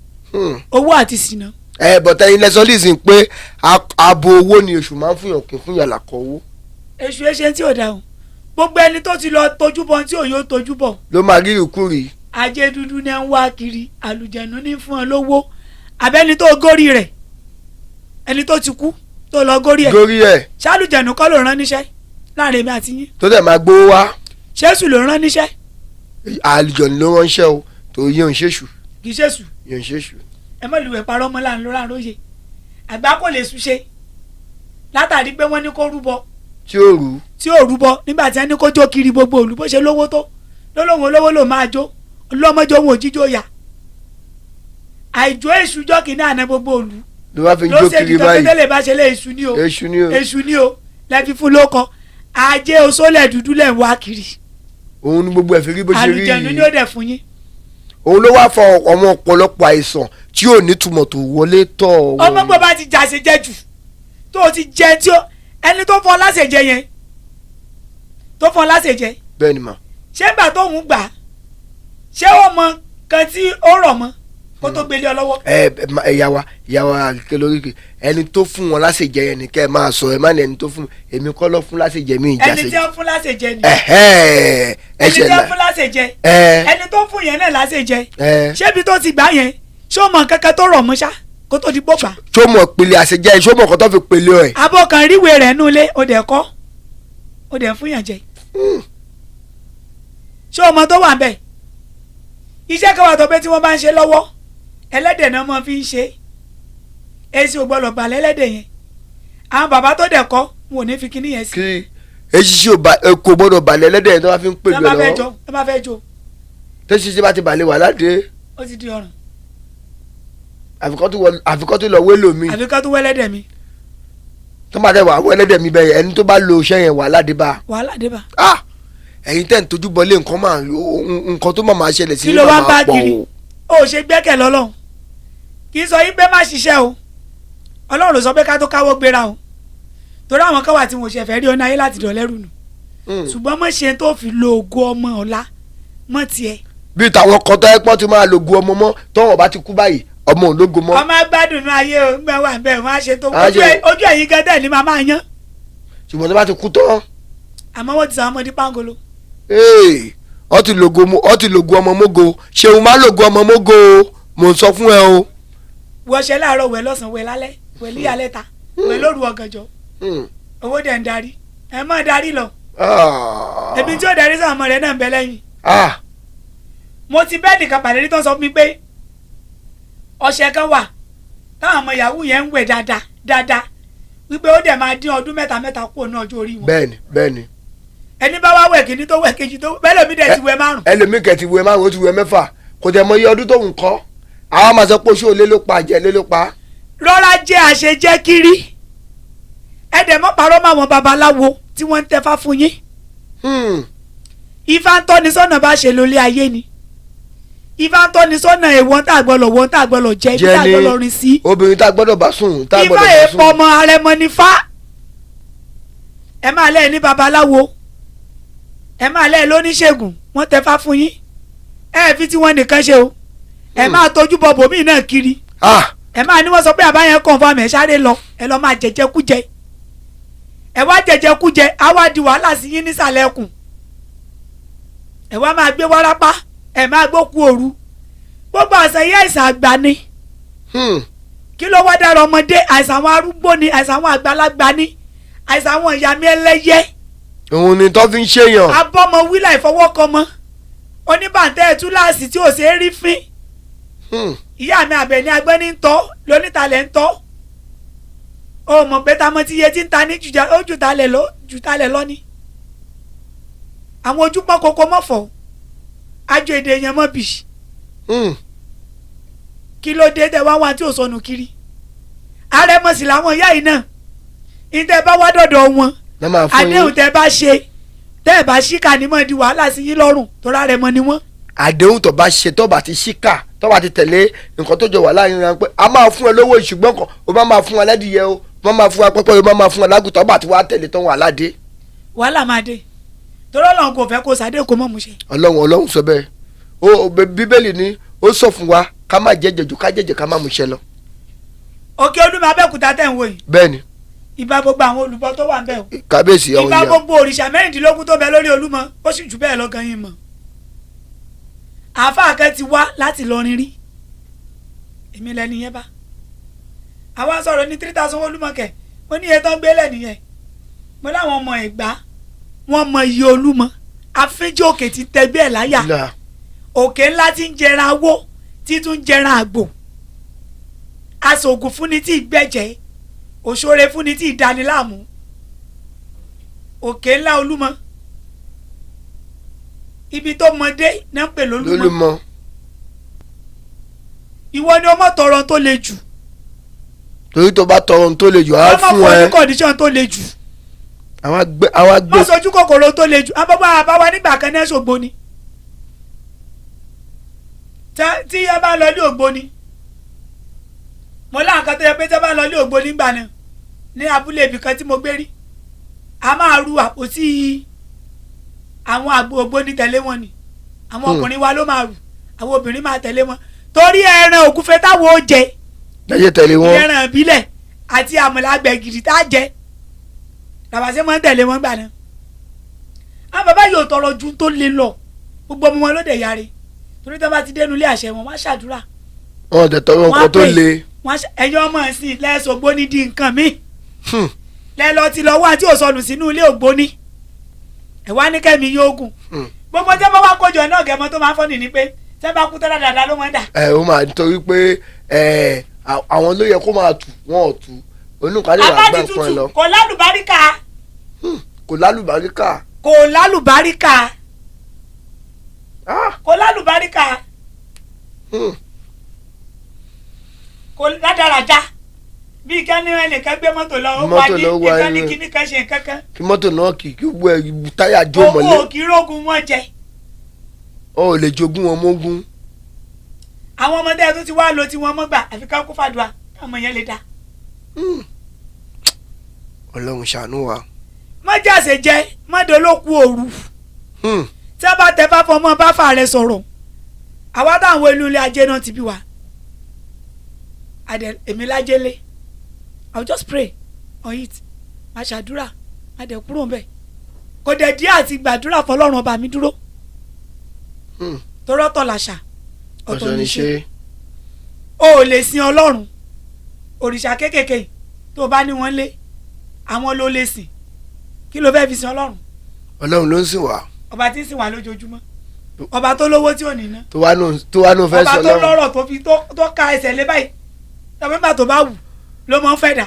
Owó àti sìnà. Ẹ bọ̀tẹ́ ilẹ̀ sọ́lísìn pé abo owó ni èṣù máa ń fún yàn, kí fún yàn làkọ̀ owó. Èṣù ẹṣẹ tí ò dá o. Gbogbo ẹni tó ti lọ tójú bọ̀ tí òun yóò tójú bọ̀, ló máa rí ìkúrì. Ajé dúdú ní ń wá kiri, àlùjẹ̀nu ní fún ọ lówó, àbẹ́ni tó górí rẹ̀, ẹni tó ti kú tó lọ górí ẹ̀, górí ẹ̀, ṣálùjẹ̀nu kọ́ ló rán níṣẹ́ láàrin èmi àti yín? Tó dẹ̀ máa gbówó wá. Ṣéṣù ló rán níṣẹ́? Àlùjọ̀nù ló ránṣẹ́ o, tó yẹ òun ṣèṣù. Kì í ṣèṣù. Yẹ òun ṣèṣù. Ẹ mọ̀ lùwẹ̀ parọ́ mọ́ láàrin lóra róye àgbà kò lè ṣúṣe látàrí pé wọ́n ní kó rúbọ tí ó rú, tí ò rúbọ nígbà tí wọ́n ní kó jó kiri gbogbo òlu. Bó ṣe lówó tó lólóhùn olówó ló máa jó lọ́mọjọ́ òun òjíjó yà àìjó èṣù jọ́ kìíní àná gbogbo òlu ló bá fi ń ló jó ṣe kiri jùlọ báyìí. tẹ́lẹ̀ bá ṣe lé èṣù ní o. Èṣù ni o. Èṣù ní o lẹ́fi fún lóko ajé oṣólẹ̀ dúdú lẹ̀ ń wá kiri. Òun ni gbogbo ẹ̀ fi rí bó ṣe rí Àlùjẹ̀nu yìí. ni ó dẹ̀ fún yín. Òun ló wá fọ àwọn ọ̀pọ̀lọpọ̀ àìsàn tí ò nítumọ̀ tó wọlé tọ̀ Ọmọ gbọ́ bá ti jàṣe jẹ jù tó o ti jẹ tí ó ẹni tó fọ láṣẹjẹ yẹn, tó fọ láṣẹjẹ, Bẹ́ẹ̀ ni mà. ṣé gbà tó ń gbà, ṣé ó mọ kan tí ó rọ̀ mọ́ kó tó gbélé ọ lọ́wọ́? Ẹ ẹ ìyá wa, ìyá wa àkèké lóríkè, ẹni tó fún wọn láṣẹjẹ yẹn ni kẹ́ ẹ máa sọ. Ẹ má ní ẹni tó fún èmi kọ́ lọ fún láṣẹjẹ mi. Ẹni tí Ìjàṣẹjẹ. wọ́n fún láṣẹjẹ ni. Ẹhẹ́, Ẹni tí ẹṣẹ wọ́n là fún láṣẹjẹ, ẹni tó fún yẹn náà láṣẹjẹ, ṣébi tó ti gbà yẹn, ṣé ó mọ kankan tó rọ̀ mọ́ ṣá kó tó di pọ́pà? Tó mọ̀ pèlè àṣejẹ, ṣó mọ̀ kọ́ tó fi pèlè ẹ̀? Abọ́ kan ríwèé rẹ̀ nulẹ̀, ó dẹ̀ kọ́, ó dẹ̀ fún yàn jẹ. Ṣé o mọ tó wà ń bẹ̀? Iṣẹ́ kan wà tó pé tí wọ́n bá ń ṣe lọ́wọ́, ẹlẹ́dẹ̀ náà máa fi ń ṣe. Èsì ò gbọ́dọ̀ bà lẹ́lẹ́dẹ̀ yẹn. Àwọn bàbá tó dẹ̀ kọ́, wọn ò ní fi kinní yẹn sí. Kí eṣiṣi ò bá kò gbọ́dọ̀ balẹ̀ ẹlẹ́dẹ̀ yẹn tó bá fi ń Tí pèlè wọ́n bá fẹ́ lọ́wọ́. jó, tí wọ́n bá fẹ́ jó, Tẹ́ṣiṣi bá ti balẹ̀ wà ládé. Ó ti di ọ̀ràn. Àfikọ́ tó lọ wélò mi. Àfi ká tó wẹ́lẹ́dẹ̀ mi. Tó bá tẹ wà wọ ẹlẹ́dẹ̀ mi bẹ́ẹ̀, ẹni tó bá lo iṣẹ́ yẹn wà ládé bá. Wàhálà dé bá. Ah, ẹ̀yin tẹ́ ń tójú bọlé nǹkan máa nǹkan tó máa ṣẹlẹ̀ sí Kí ló wá ń máa bá pọ̀ kiri? o. Ó ṣe gbẹ́kẹ̀ lọ́lọ́run. Kì í sọ yín pé má ṣiṣẹ́ o. Ọlọ́run ló sọ pé ká tó káwọ́ gbéra o, torí àwọn kan wà tí wọn ò ṣe fẹ́ rí ọ̀nà ayé láti dọ̀lẹ́rù nù. Ṣùgbọ́n mọ̀ ṣe tó fi lo ògo ọmọ ọ̀la mọ́ tiẹ̀. Bí tàwọn kan tó ẹ pọ́n ti máa lo ògo ọmọ mọ́, tọ́wọ́n bá ti kú báyìí, ọmọ ò lógo mọ́. Ọmọ agbádùn ní ayé o, ńgbà wà bẹ́ẹ̀ wọ́n á ṣe tó Á ṣe- ojú ẹ̀yìn gan tẹ̀ ní màá máa yán. Ṣùgbọ́n tó bá ti kú tán, Àmọ́ wọ́n ti sọ àwọn ọmọdé pangolo. ee, ọ ti lògo ọ ti lògo ọmọ mógo. Ṣeun má lògo ọmọ mógo o, mò ń sọ fún ẹ o. Wọṣẹ láàárọ̀, wẹ̀ lọ́sàn-án, wẹ̀ lálẹ́, wẹ̀ líyàlẹ́ ta, wẹ̀ lóru ọ̀gànjọ́. Owó dẹ̀ ń darí, ẹ má darí lọ. Ah. Ebi tí ó darí sáwọn ọmọ rẹ̀ náà ń bẹ lẹ́yìn. Ah. Mo ti bẹ́ẹ̀ nìkan pàdé rí tó ń sọ fún mi pé ọṣẹ kan wà táwọn ọmọ yahoo yẹn ń wẹ̀ dáadáa dáadáa, wípé ó dẹ̀ máa dín ọdún mẹ́ta mẹ́ta kúrò ní ọjọ́ orí wọn. Bẹ́ẹ̀ni, bẹ́ẹ̀ni. Ẹni bá wá wẹ̀ kíní, tó wẹ̀ kejì, tó bẹ́ẹ̀ lómi dẹ̀ ti wẹ̀ márùn. Ẹlòmíì kẹ̀ ti wẹ márùn, ó ti wẹ mẹ́fà, kò tẹ̀ mọ iye ọdún tó ń kọ́. Àwọn máa sọ pé oṣù olé ló pa, àjẹ́ lé ló pa. Rọra jẹ́ àṣejẹ́ kiri, ẹ dẹ̀ mọ́ parọ́ mọ́ àwọn babaláwo tí wọ́n ń tẹfá fún yín. Ifá ń tọ́ni sọ́nà bá ṣe lólé ayé ni. Ifá ń tọ́ni sọ́nà èèwọ̀n tá a gbọ́dọ̀ wọ́n, tá a gbọ́dọ̀ jẹ, ibi tá a Jẹ ní gbọ́dọ̀ rìn sí. Obìnrin tá a gbọ́dọ̀ bá sùn, tá a Ifá gbọ́dọ̀ bá èèpọ̀ sùn. ọmọ arẹmọ ní fá. Ẹ máa lẹ́ẹ̀ ní babaláwo, ẹ máa lẹ́ẹ̀ lóníṣègùn, wọ́n tẹfá fún yín, ẹ fi tí wọ́n nìkan ṣe o. Ẹ máa tójú bọ bòmíì náà kiri. Ah. Ẹ máa ní wọ́n sọ pé àbá yẹn confirm, ẹ sáré lọ, ẹ lọ máa jẹjẹ kújẹ, ẹ wá jẹjẹ kújẹ, á wá di wàhálà sí yín nísàlẹ̀ ẹkùn. Ẹ wá máa gbé wárápá, ẹ máa gbókú òru. Gbogbo àṣà yìí, àìsàn àgbà ni. Kí ló wá dára ọmọdé? Àìsàn àwọn arúgbó ni, àìsàn àwọn àgbàlagbà ni, àìsàn àwọn ìyá mi ẹlẹ́yẹ. Òun ni tó fi ń ṣèyàn. Abọ́mọ wílà ìfọwọ́kọmọ oníbàntẹ́ túláàsì tí ò ṣeé rí fín. Ìyá mi àbẹ̀ní agbẹ́ni ń tọ́ lónítàlẹ̀ ń tọ́. Ó mọ̀ pé tamọ́ tí iye tí ń ta ní jùjà ó jùtalẹ̀ lọ, jùtalẹ̀ lọ ni. Àwọn ojú pọ́n koko mọ́fọ̀ ajo èdè yẹn mọ́ bì. Kí ló dé tẹ wá wá tí ò sọnù kiri? Arẹmọsì làwọn ìyá yìí náà. Ìtẹ́ bá wá dọ̀dọ̀ wọn, Náà máa fún àdéhùn yín. tẹ bá ṣe, tẹ́ ẹ bá ṣíkà ní mọ̀ di wàhálà sí yín lọ́rùn tó rárẹmọ ni wọ́n. Àdéhùn tó bá ṣe, tó bá ti ṣíkà, tó bá ti tẹ̀lé nǹkan tó jọ wà láàrin wọn pé a máa fún ẹ lówó, ṣùgbọ́n kan o máa máa fún wa lẹ́dìyẹ o, o máa máa fún wa pẹ́pẹ́ o, máa máa fún wa lágùntàn, bá ti wá tẹ̀lé tán, wà ládé. Wàhálà máa dé, torí Ọlọ́run kò fẹ́ kó sàdé kó mọ̀ mú ṣe. Ọlọ́run, Ọlọ́run sọ bẹ́ẹ̀ o. Bíbélì ni ó sọ fún wa. Ká má jẹ́jẹ́ jù, ká jẹ́jẹ́, ká má múṣẹ lọ. Òkè Olúmọ Abẹ́òkúta tẹ̀ ń wò yìí, Bẹ́ẹ̀ ni. Ìbà gbogbo àwọn olùbọ tó wà ń bẹ̀ o. Kábíyèsí ọ̀hún Ìbà yà. gbogbo òrìṣà 16 tó bẹ lórí Olúmọ, ó sì jù bẹ́ẹ̀ lọ gan yín mọ̀. Àáfàá kan ti wá láti lọrin rí, èmi lẹni yẹn bá àwa sọ̀rọ̀ ní 3,000 Olúmọ kẹ̀. Mo ní iye tó ń gbélé nìyẹn. Mo láwọn ọmọ Ẹ̀gbá, wọ́n mọ iye Olúmọ, àfínjì òkè ti tẹgbẹ́ ẹ̀ láyà. Là. Òkè ńlá tí ń jẹran awó, tí tún jẹran àgbò, aṣògùn fúnni tí ìgbẹ́jẹ́, òṣòre fúnni tí ìdániláàmú, òkè ńlá Olúmọ, ibi tó mọdé náà ń pè lólúmọ. Lólúmọ. Ìwọ ni ọmọ tọrọ tó le jù. Torí tó bá tọrọ ohun tó le jù, á ọmọ fún fún ẹ. ní condition tó le jù. Àwọn agbẹ Mọ sojú kòkòrò tó le jù. Abọ́bọ́ àbáwá nígbà kan náà ṣògbóni, tí ẹ bá lọ ilé ògbóni, mo láǹkan kan tó yẹ pé tí ẹ bá lọ ilé ògbóni gbà náà ní abúlé ibì kan tí mo gbé rí, a máa ru àpótí àwọn àgbo ògbóni tẹ̀lé wọn ni. Àwọn ọkùnrin wa ló máa rù, àwọn obìnrin máa tẹ̀lé wọn, torí ẹran ògúnfe táwọn ó jẹ, lẹ́yìn tẹ̀lé wọn. ẹran ìbílẹ̀ àti àmàlà gbẹ̀gìrì tá a jẹ làbàṣẹ máa ń tẹ̀lé wọn gbà náà. Àwọn bàbá yóò tọrọ ju tó lé lọ, gbogbo ọmọ wọn ló dẹ̀ yáre, torí tó bá ti dénú ilé àṣẹ wọn, wọ́n á ṣàdúrà. Wọn ò tẹ̀ tọrọ Wọ́n á nǹkan tó pè. le. Wọ́n á ẹ̀yin ọmọ ẹ̀sìn lẹ́sọ̀ ògbóni di nǹkan míì, lẹ́lọ́ ti lọ wá tí ò sọnù sínú ilé ògbóni, ẹ̀ wá ní kẹ́mi yóò gùn. Gbogbo tẹ́ bá wá kójọ náà, gẹ̀mọ́ tó máa ń fọ́nì ni pé tẹ́ bá kú tẹ́lá dáadáa ló máa ń dà. Ẹ ó máa nítorí pé ẹ àwọn ló yẹ kó máa tù, wọn ò tù, onúkàlẹ̀ wà gbà Abájí nǹkan ẹ tútù lọ. Kò lálùbáríkà. Kò lálùbáríkà. Kò lálùbáríkà. Ah, Kò lálùbáríkà. Kò ládàradà, bíi kẹ́ni ẹnìkan gbé mọ́tò lọ, ó wá Mọ́tò ní ló wá ìkan ní inú. kíní kan ṣe nǹkan kan. Kí mọ́tò náà kì í gbọ́ ẹ táyà jó Owó mọ́lẹ̀. òkìrógun wọn jẹ. Ọ ò lè jogún wọn mógún. Àwọn ọmọdé tó ti wá lo tiwọn mọ́gbà, àfi ká kó fàdùà káwọn yẹn lè dá. Ọlọ́run ṣàánú wa. Mọ́jàsè jẹ mọ́dọ̀lókù òru. Tí wọ́n bá tẹ fáfọ́ ọmọ bá fà rẹ sọ̀rọ̀, àwa táwọn inú ilé ajé náà ti bí wa adẹ, èmi lájẹlé, I will just pray on it, máa ṣàdúrà, máa dẹ̀ kúrò ńbẹ̀. Kò dẹ̀ díẹ̀ àti gbàdúrà fọlọ́run ọba mi dúró, torọ́ tọ̀ làṣà ọ̀tọ̀ Ọ̀sẹ̀ ní níṣe. ṣe. O ò lè sin ọlọ́run òrìṣà kéékèèké yìí tó o bá ní wọ́n lé, àwọn ló lè sìn. Kí ló fẹ́ fi sin ọlọ́run? Ọlọ́run ló ń sìn wá. Ọba tí ń sìn wá lójoojúmọ́, ọba tó lówó tí ò ní ná, tó wá nù fẹ́ ọba sọ tó lọ́run. lọ́rọ̀, tó fi tó ka ẹsẹ̀ lé báyìí, tàbí nígbà tó bá wù ló máa ń fẹ́ dà.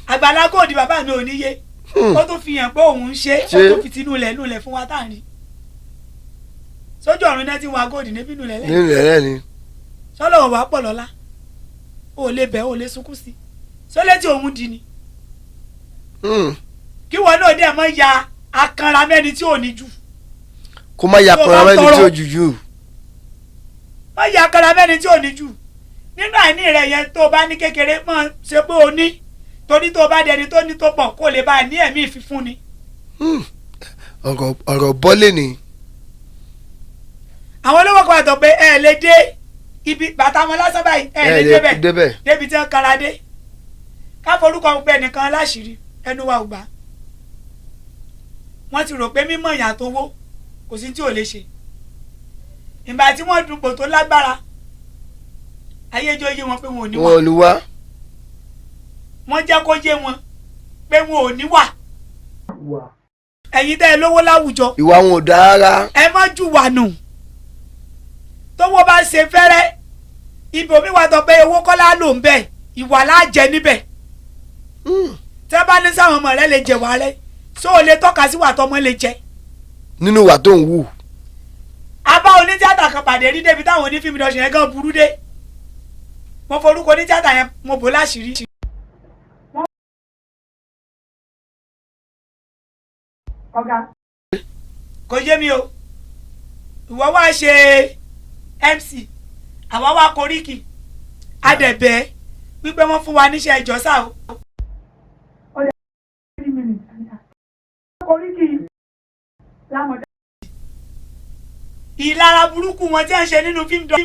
Àgbàlá góòdì bàbá mi ò níye. Ó tún fi hàn pé òun ń ṣe ó Ṣe. tún fi tinú ilẹ̀ nulẹ̀ fún wa tá à ń rí sójú ọ̀run náà ti wá góòdì níbí nulẹ̀ lẹ́yìn. Nínú ẹ̀rẹ́ ni. Sọlọ́wọ́ wàá pọ̀ lọ́la, o ò lè bẹ̀, o ò lè sunkún sí sọlẹ́ tí òun di ni. Kí wọn náà dẹ̀ mọ́ ya akanra mẹ́ni tí ò ní jù. Kó má ya Tó kanra bá mẹ́ni tọrọ. tí ó jùjú. Má ya akanra mẹ́ni tí ò ní jù nínú àìní rẹ̀ yẹn. Tó o bá ní kékeré, mọ̀ ṣe pé o ní, torí tó o bá dẹni tó ní tó pọ̀, kó lè bá a ní ẹ̀mí ìfifúnni. Ọ̀rọ̀ bọ́lé ni. Àwọn olówó kan àtọ̀ pé ẹ lè dé ibi bàtà wọn lásán báyìí, ẹ lè débẹ̀. Débẹ̀. Débi tí wọ́n kanra dé, ká forúkọ gbogbo ẹnìkan láṣìírí, ẹnu wa ò gbà. Wọ́n ti rò pé mímọ̀ ìyà tó wó kò sí tí ò lè ṣe. Ìgbà tí wọ́n dupò tó lágbára, ayéjọ́ yé wọn pé wọn ò ní wà. Wọn ò ní wá. Wọ́n jẹ́ kó yé wọn pé wọn ò ní wà. Ẹ̀yin tẹ́ ẹ lówó láwùjọ, Ìwà wọn ò dáa rárá. ẹ má jù wà nù. Tówó bá ṣe fẹ́rẹ́, ibòmí wa tọ́ pé owó kọ́lá ló ń bẹ̀, ìwà lájẹ níbẹ̀. Tẹ́ bá ní sáwọn ọmọ rẹ lè jẹ wà rẹ, ṣó o lè tọ́ka sí wà tọmọ lè jẹ? Nínú ìwà tó ń wù. Abá onítíátà kan pàdé rí débi táwọn onífíìmù dọ̀sìn yẹn gan burú dé. Mo forúkọ onítíátà yẹn, mo bò láṣìírí. Ọ̀gá, kò yé mi o. Ìwọ wá ṣe MC, àwa wá koríki, adẹ̀bẹ̀ wípé wọ́n fún wa níṣẹ́ ìjọsà o. Koríki lámọ̀dá. Ìlara burúkú wọn tí wọ́n ṣe nínú fíìmù dọ́.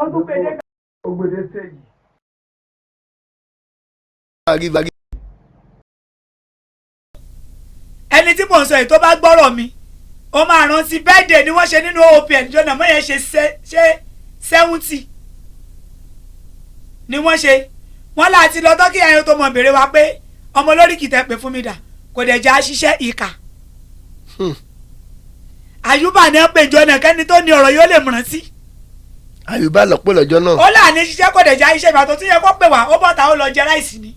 Ó tún gbèdé. Ó gbèdé stage. Bari. Ẹni tí mò ń sọ yìí, tó bá gbọ́rọ̀ mi, ó máa rántí. Birthday ni wọ́n ṣe nínú OPN jọ́nà mọ́ yẹn, ṣe ṣe 70 ni wọ́n ṣe. Wọ́n láti lọ tọ́kì ayọ̀ tó mọ̀ béèrè wa pé ọmọ olóríkì tẹ pé fún mi dà, kò dẹ̀ já ṣiṣẹ́ ìkà. Àyùbá ni wọ́n pè jọ́nà, kẹ́ni tó ní ọ̀rọ̀ yóò lè mọ̀ràn sí. Àyùbá lọ́pọ̀ lọ́jọ́ náà. Ó là ní ṣiṣẹ́, kò dẹ̀ já iṣẹ́. Ìgbà tó tún yẹ kó pè wá, ó bọ̀ta, ó lọ jẹ ráìsì ni.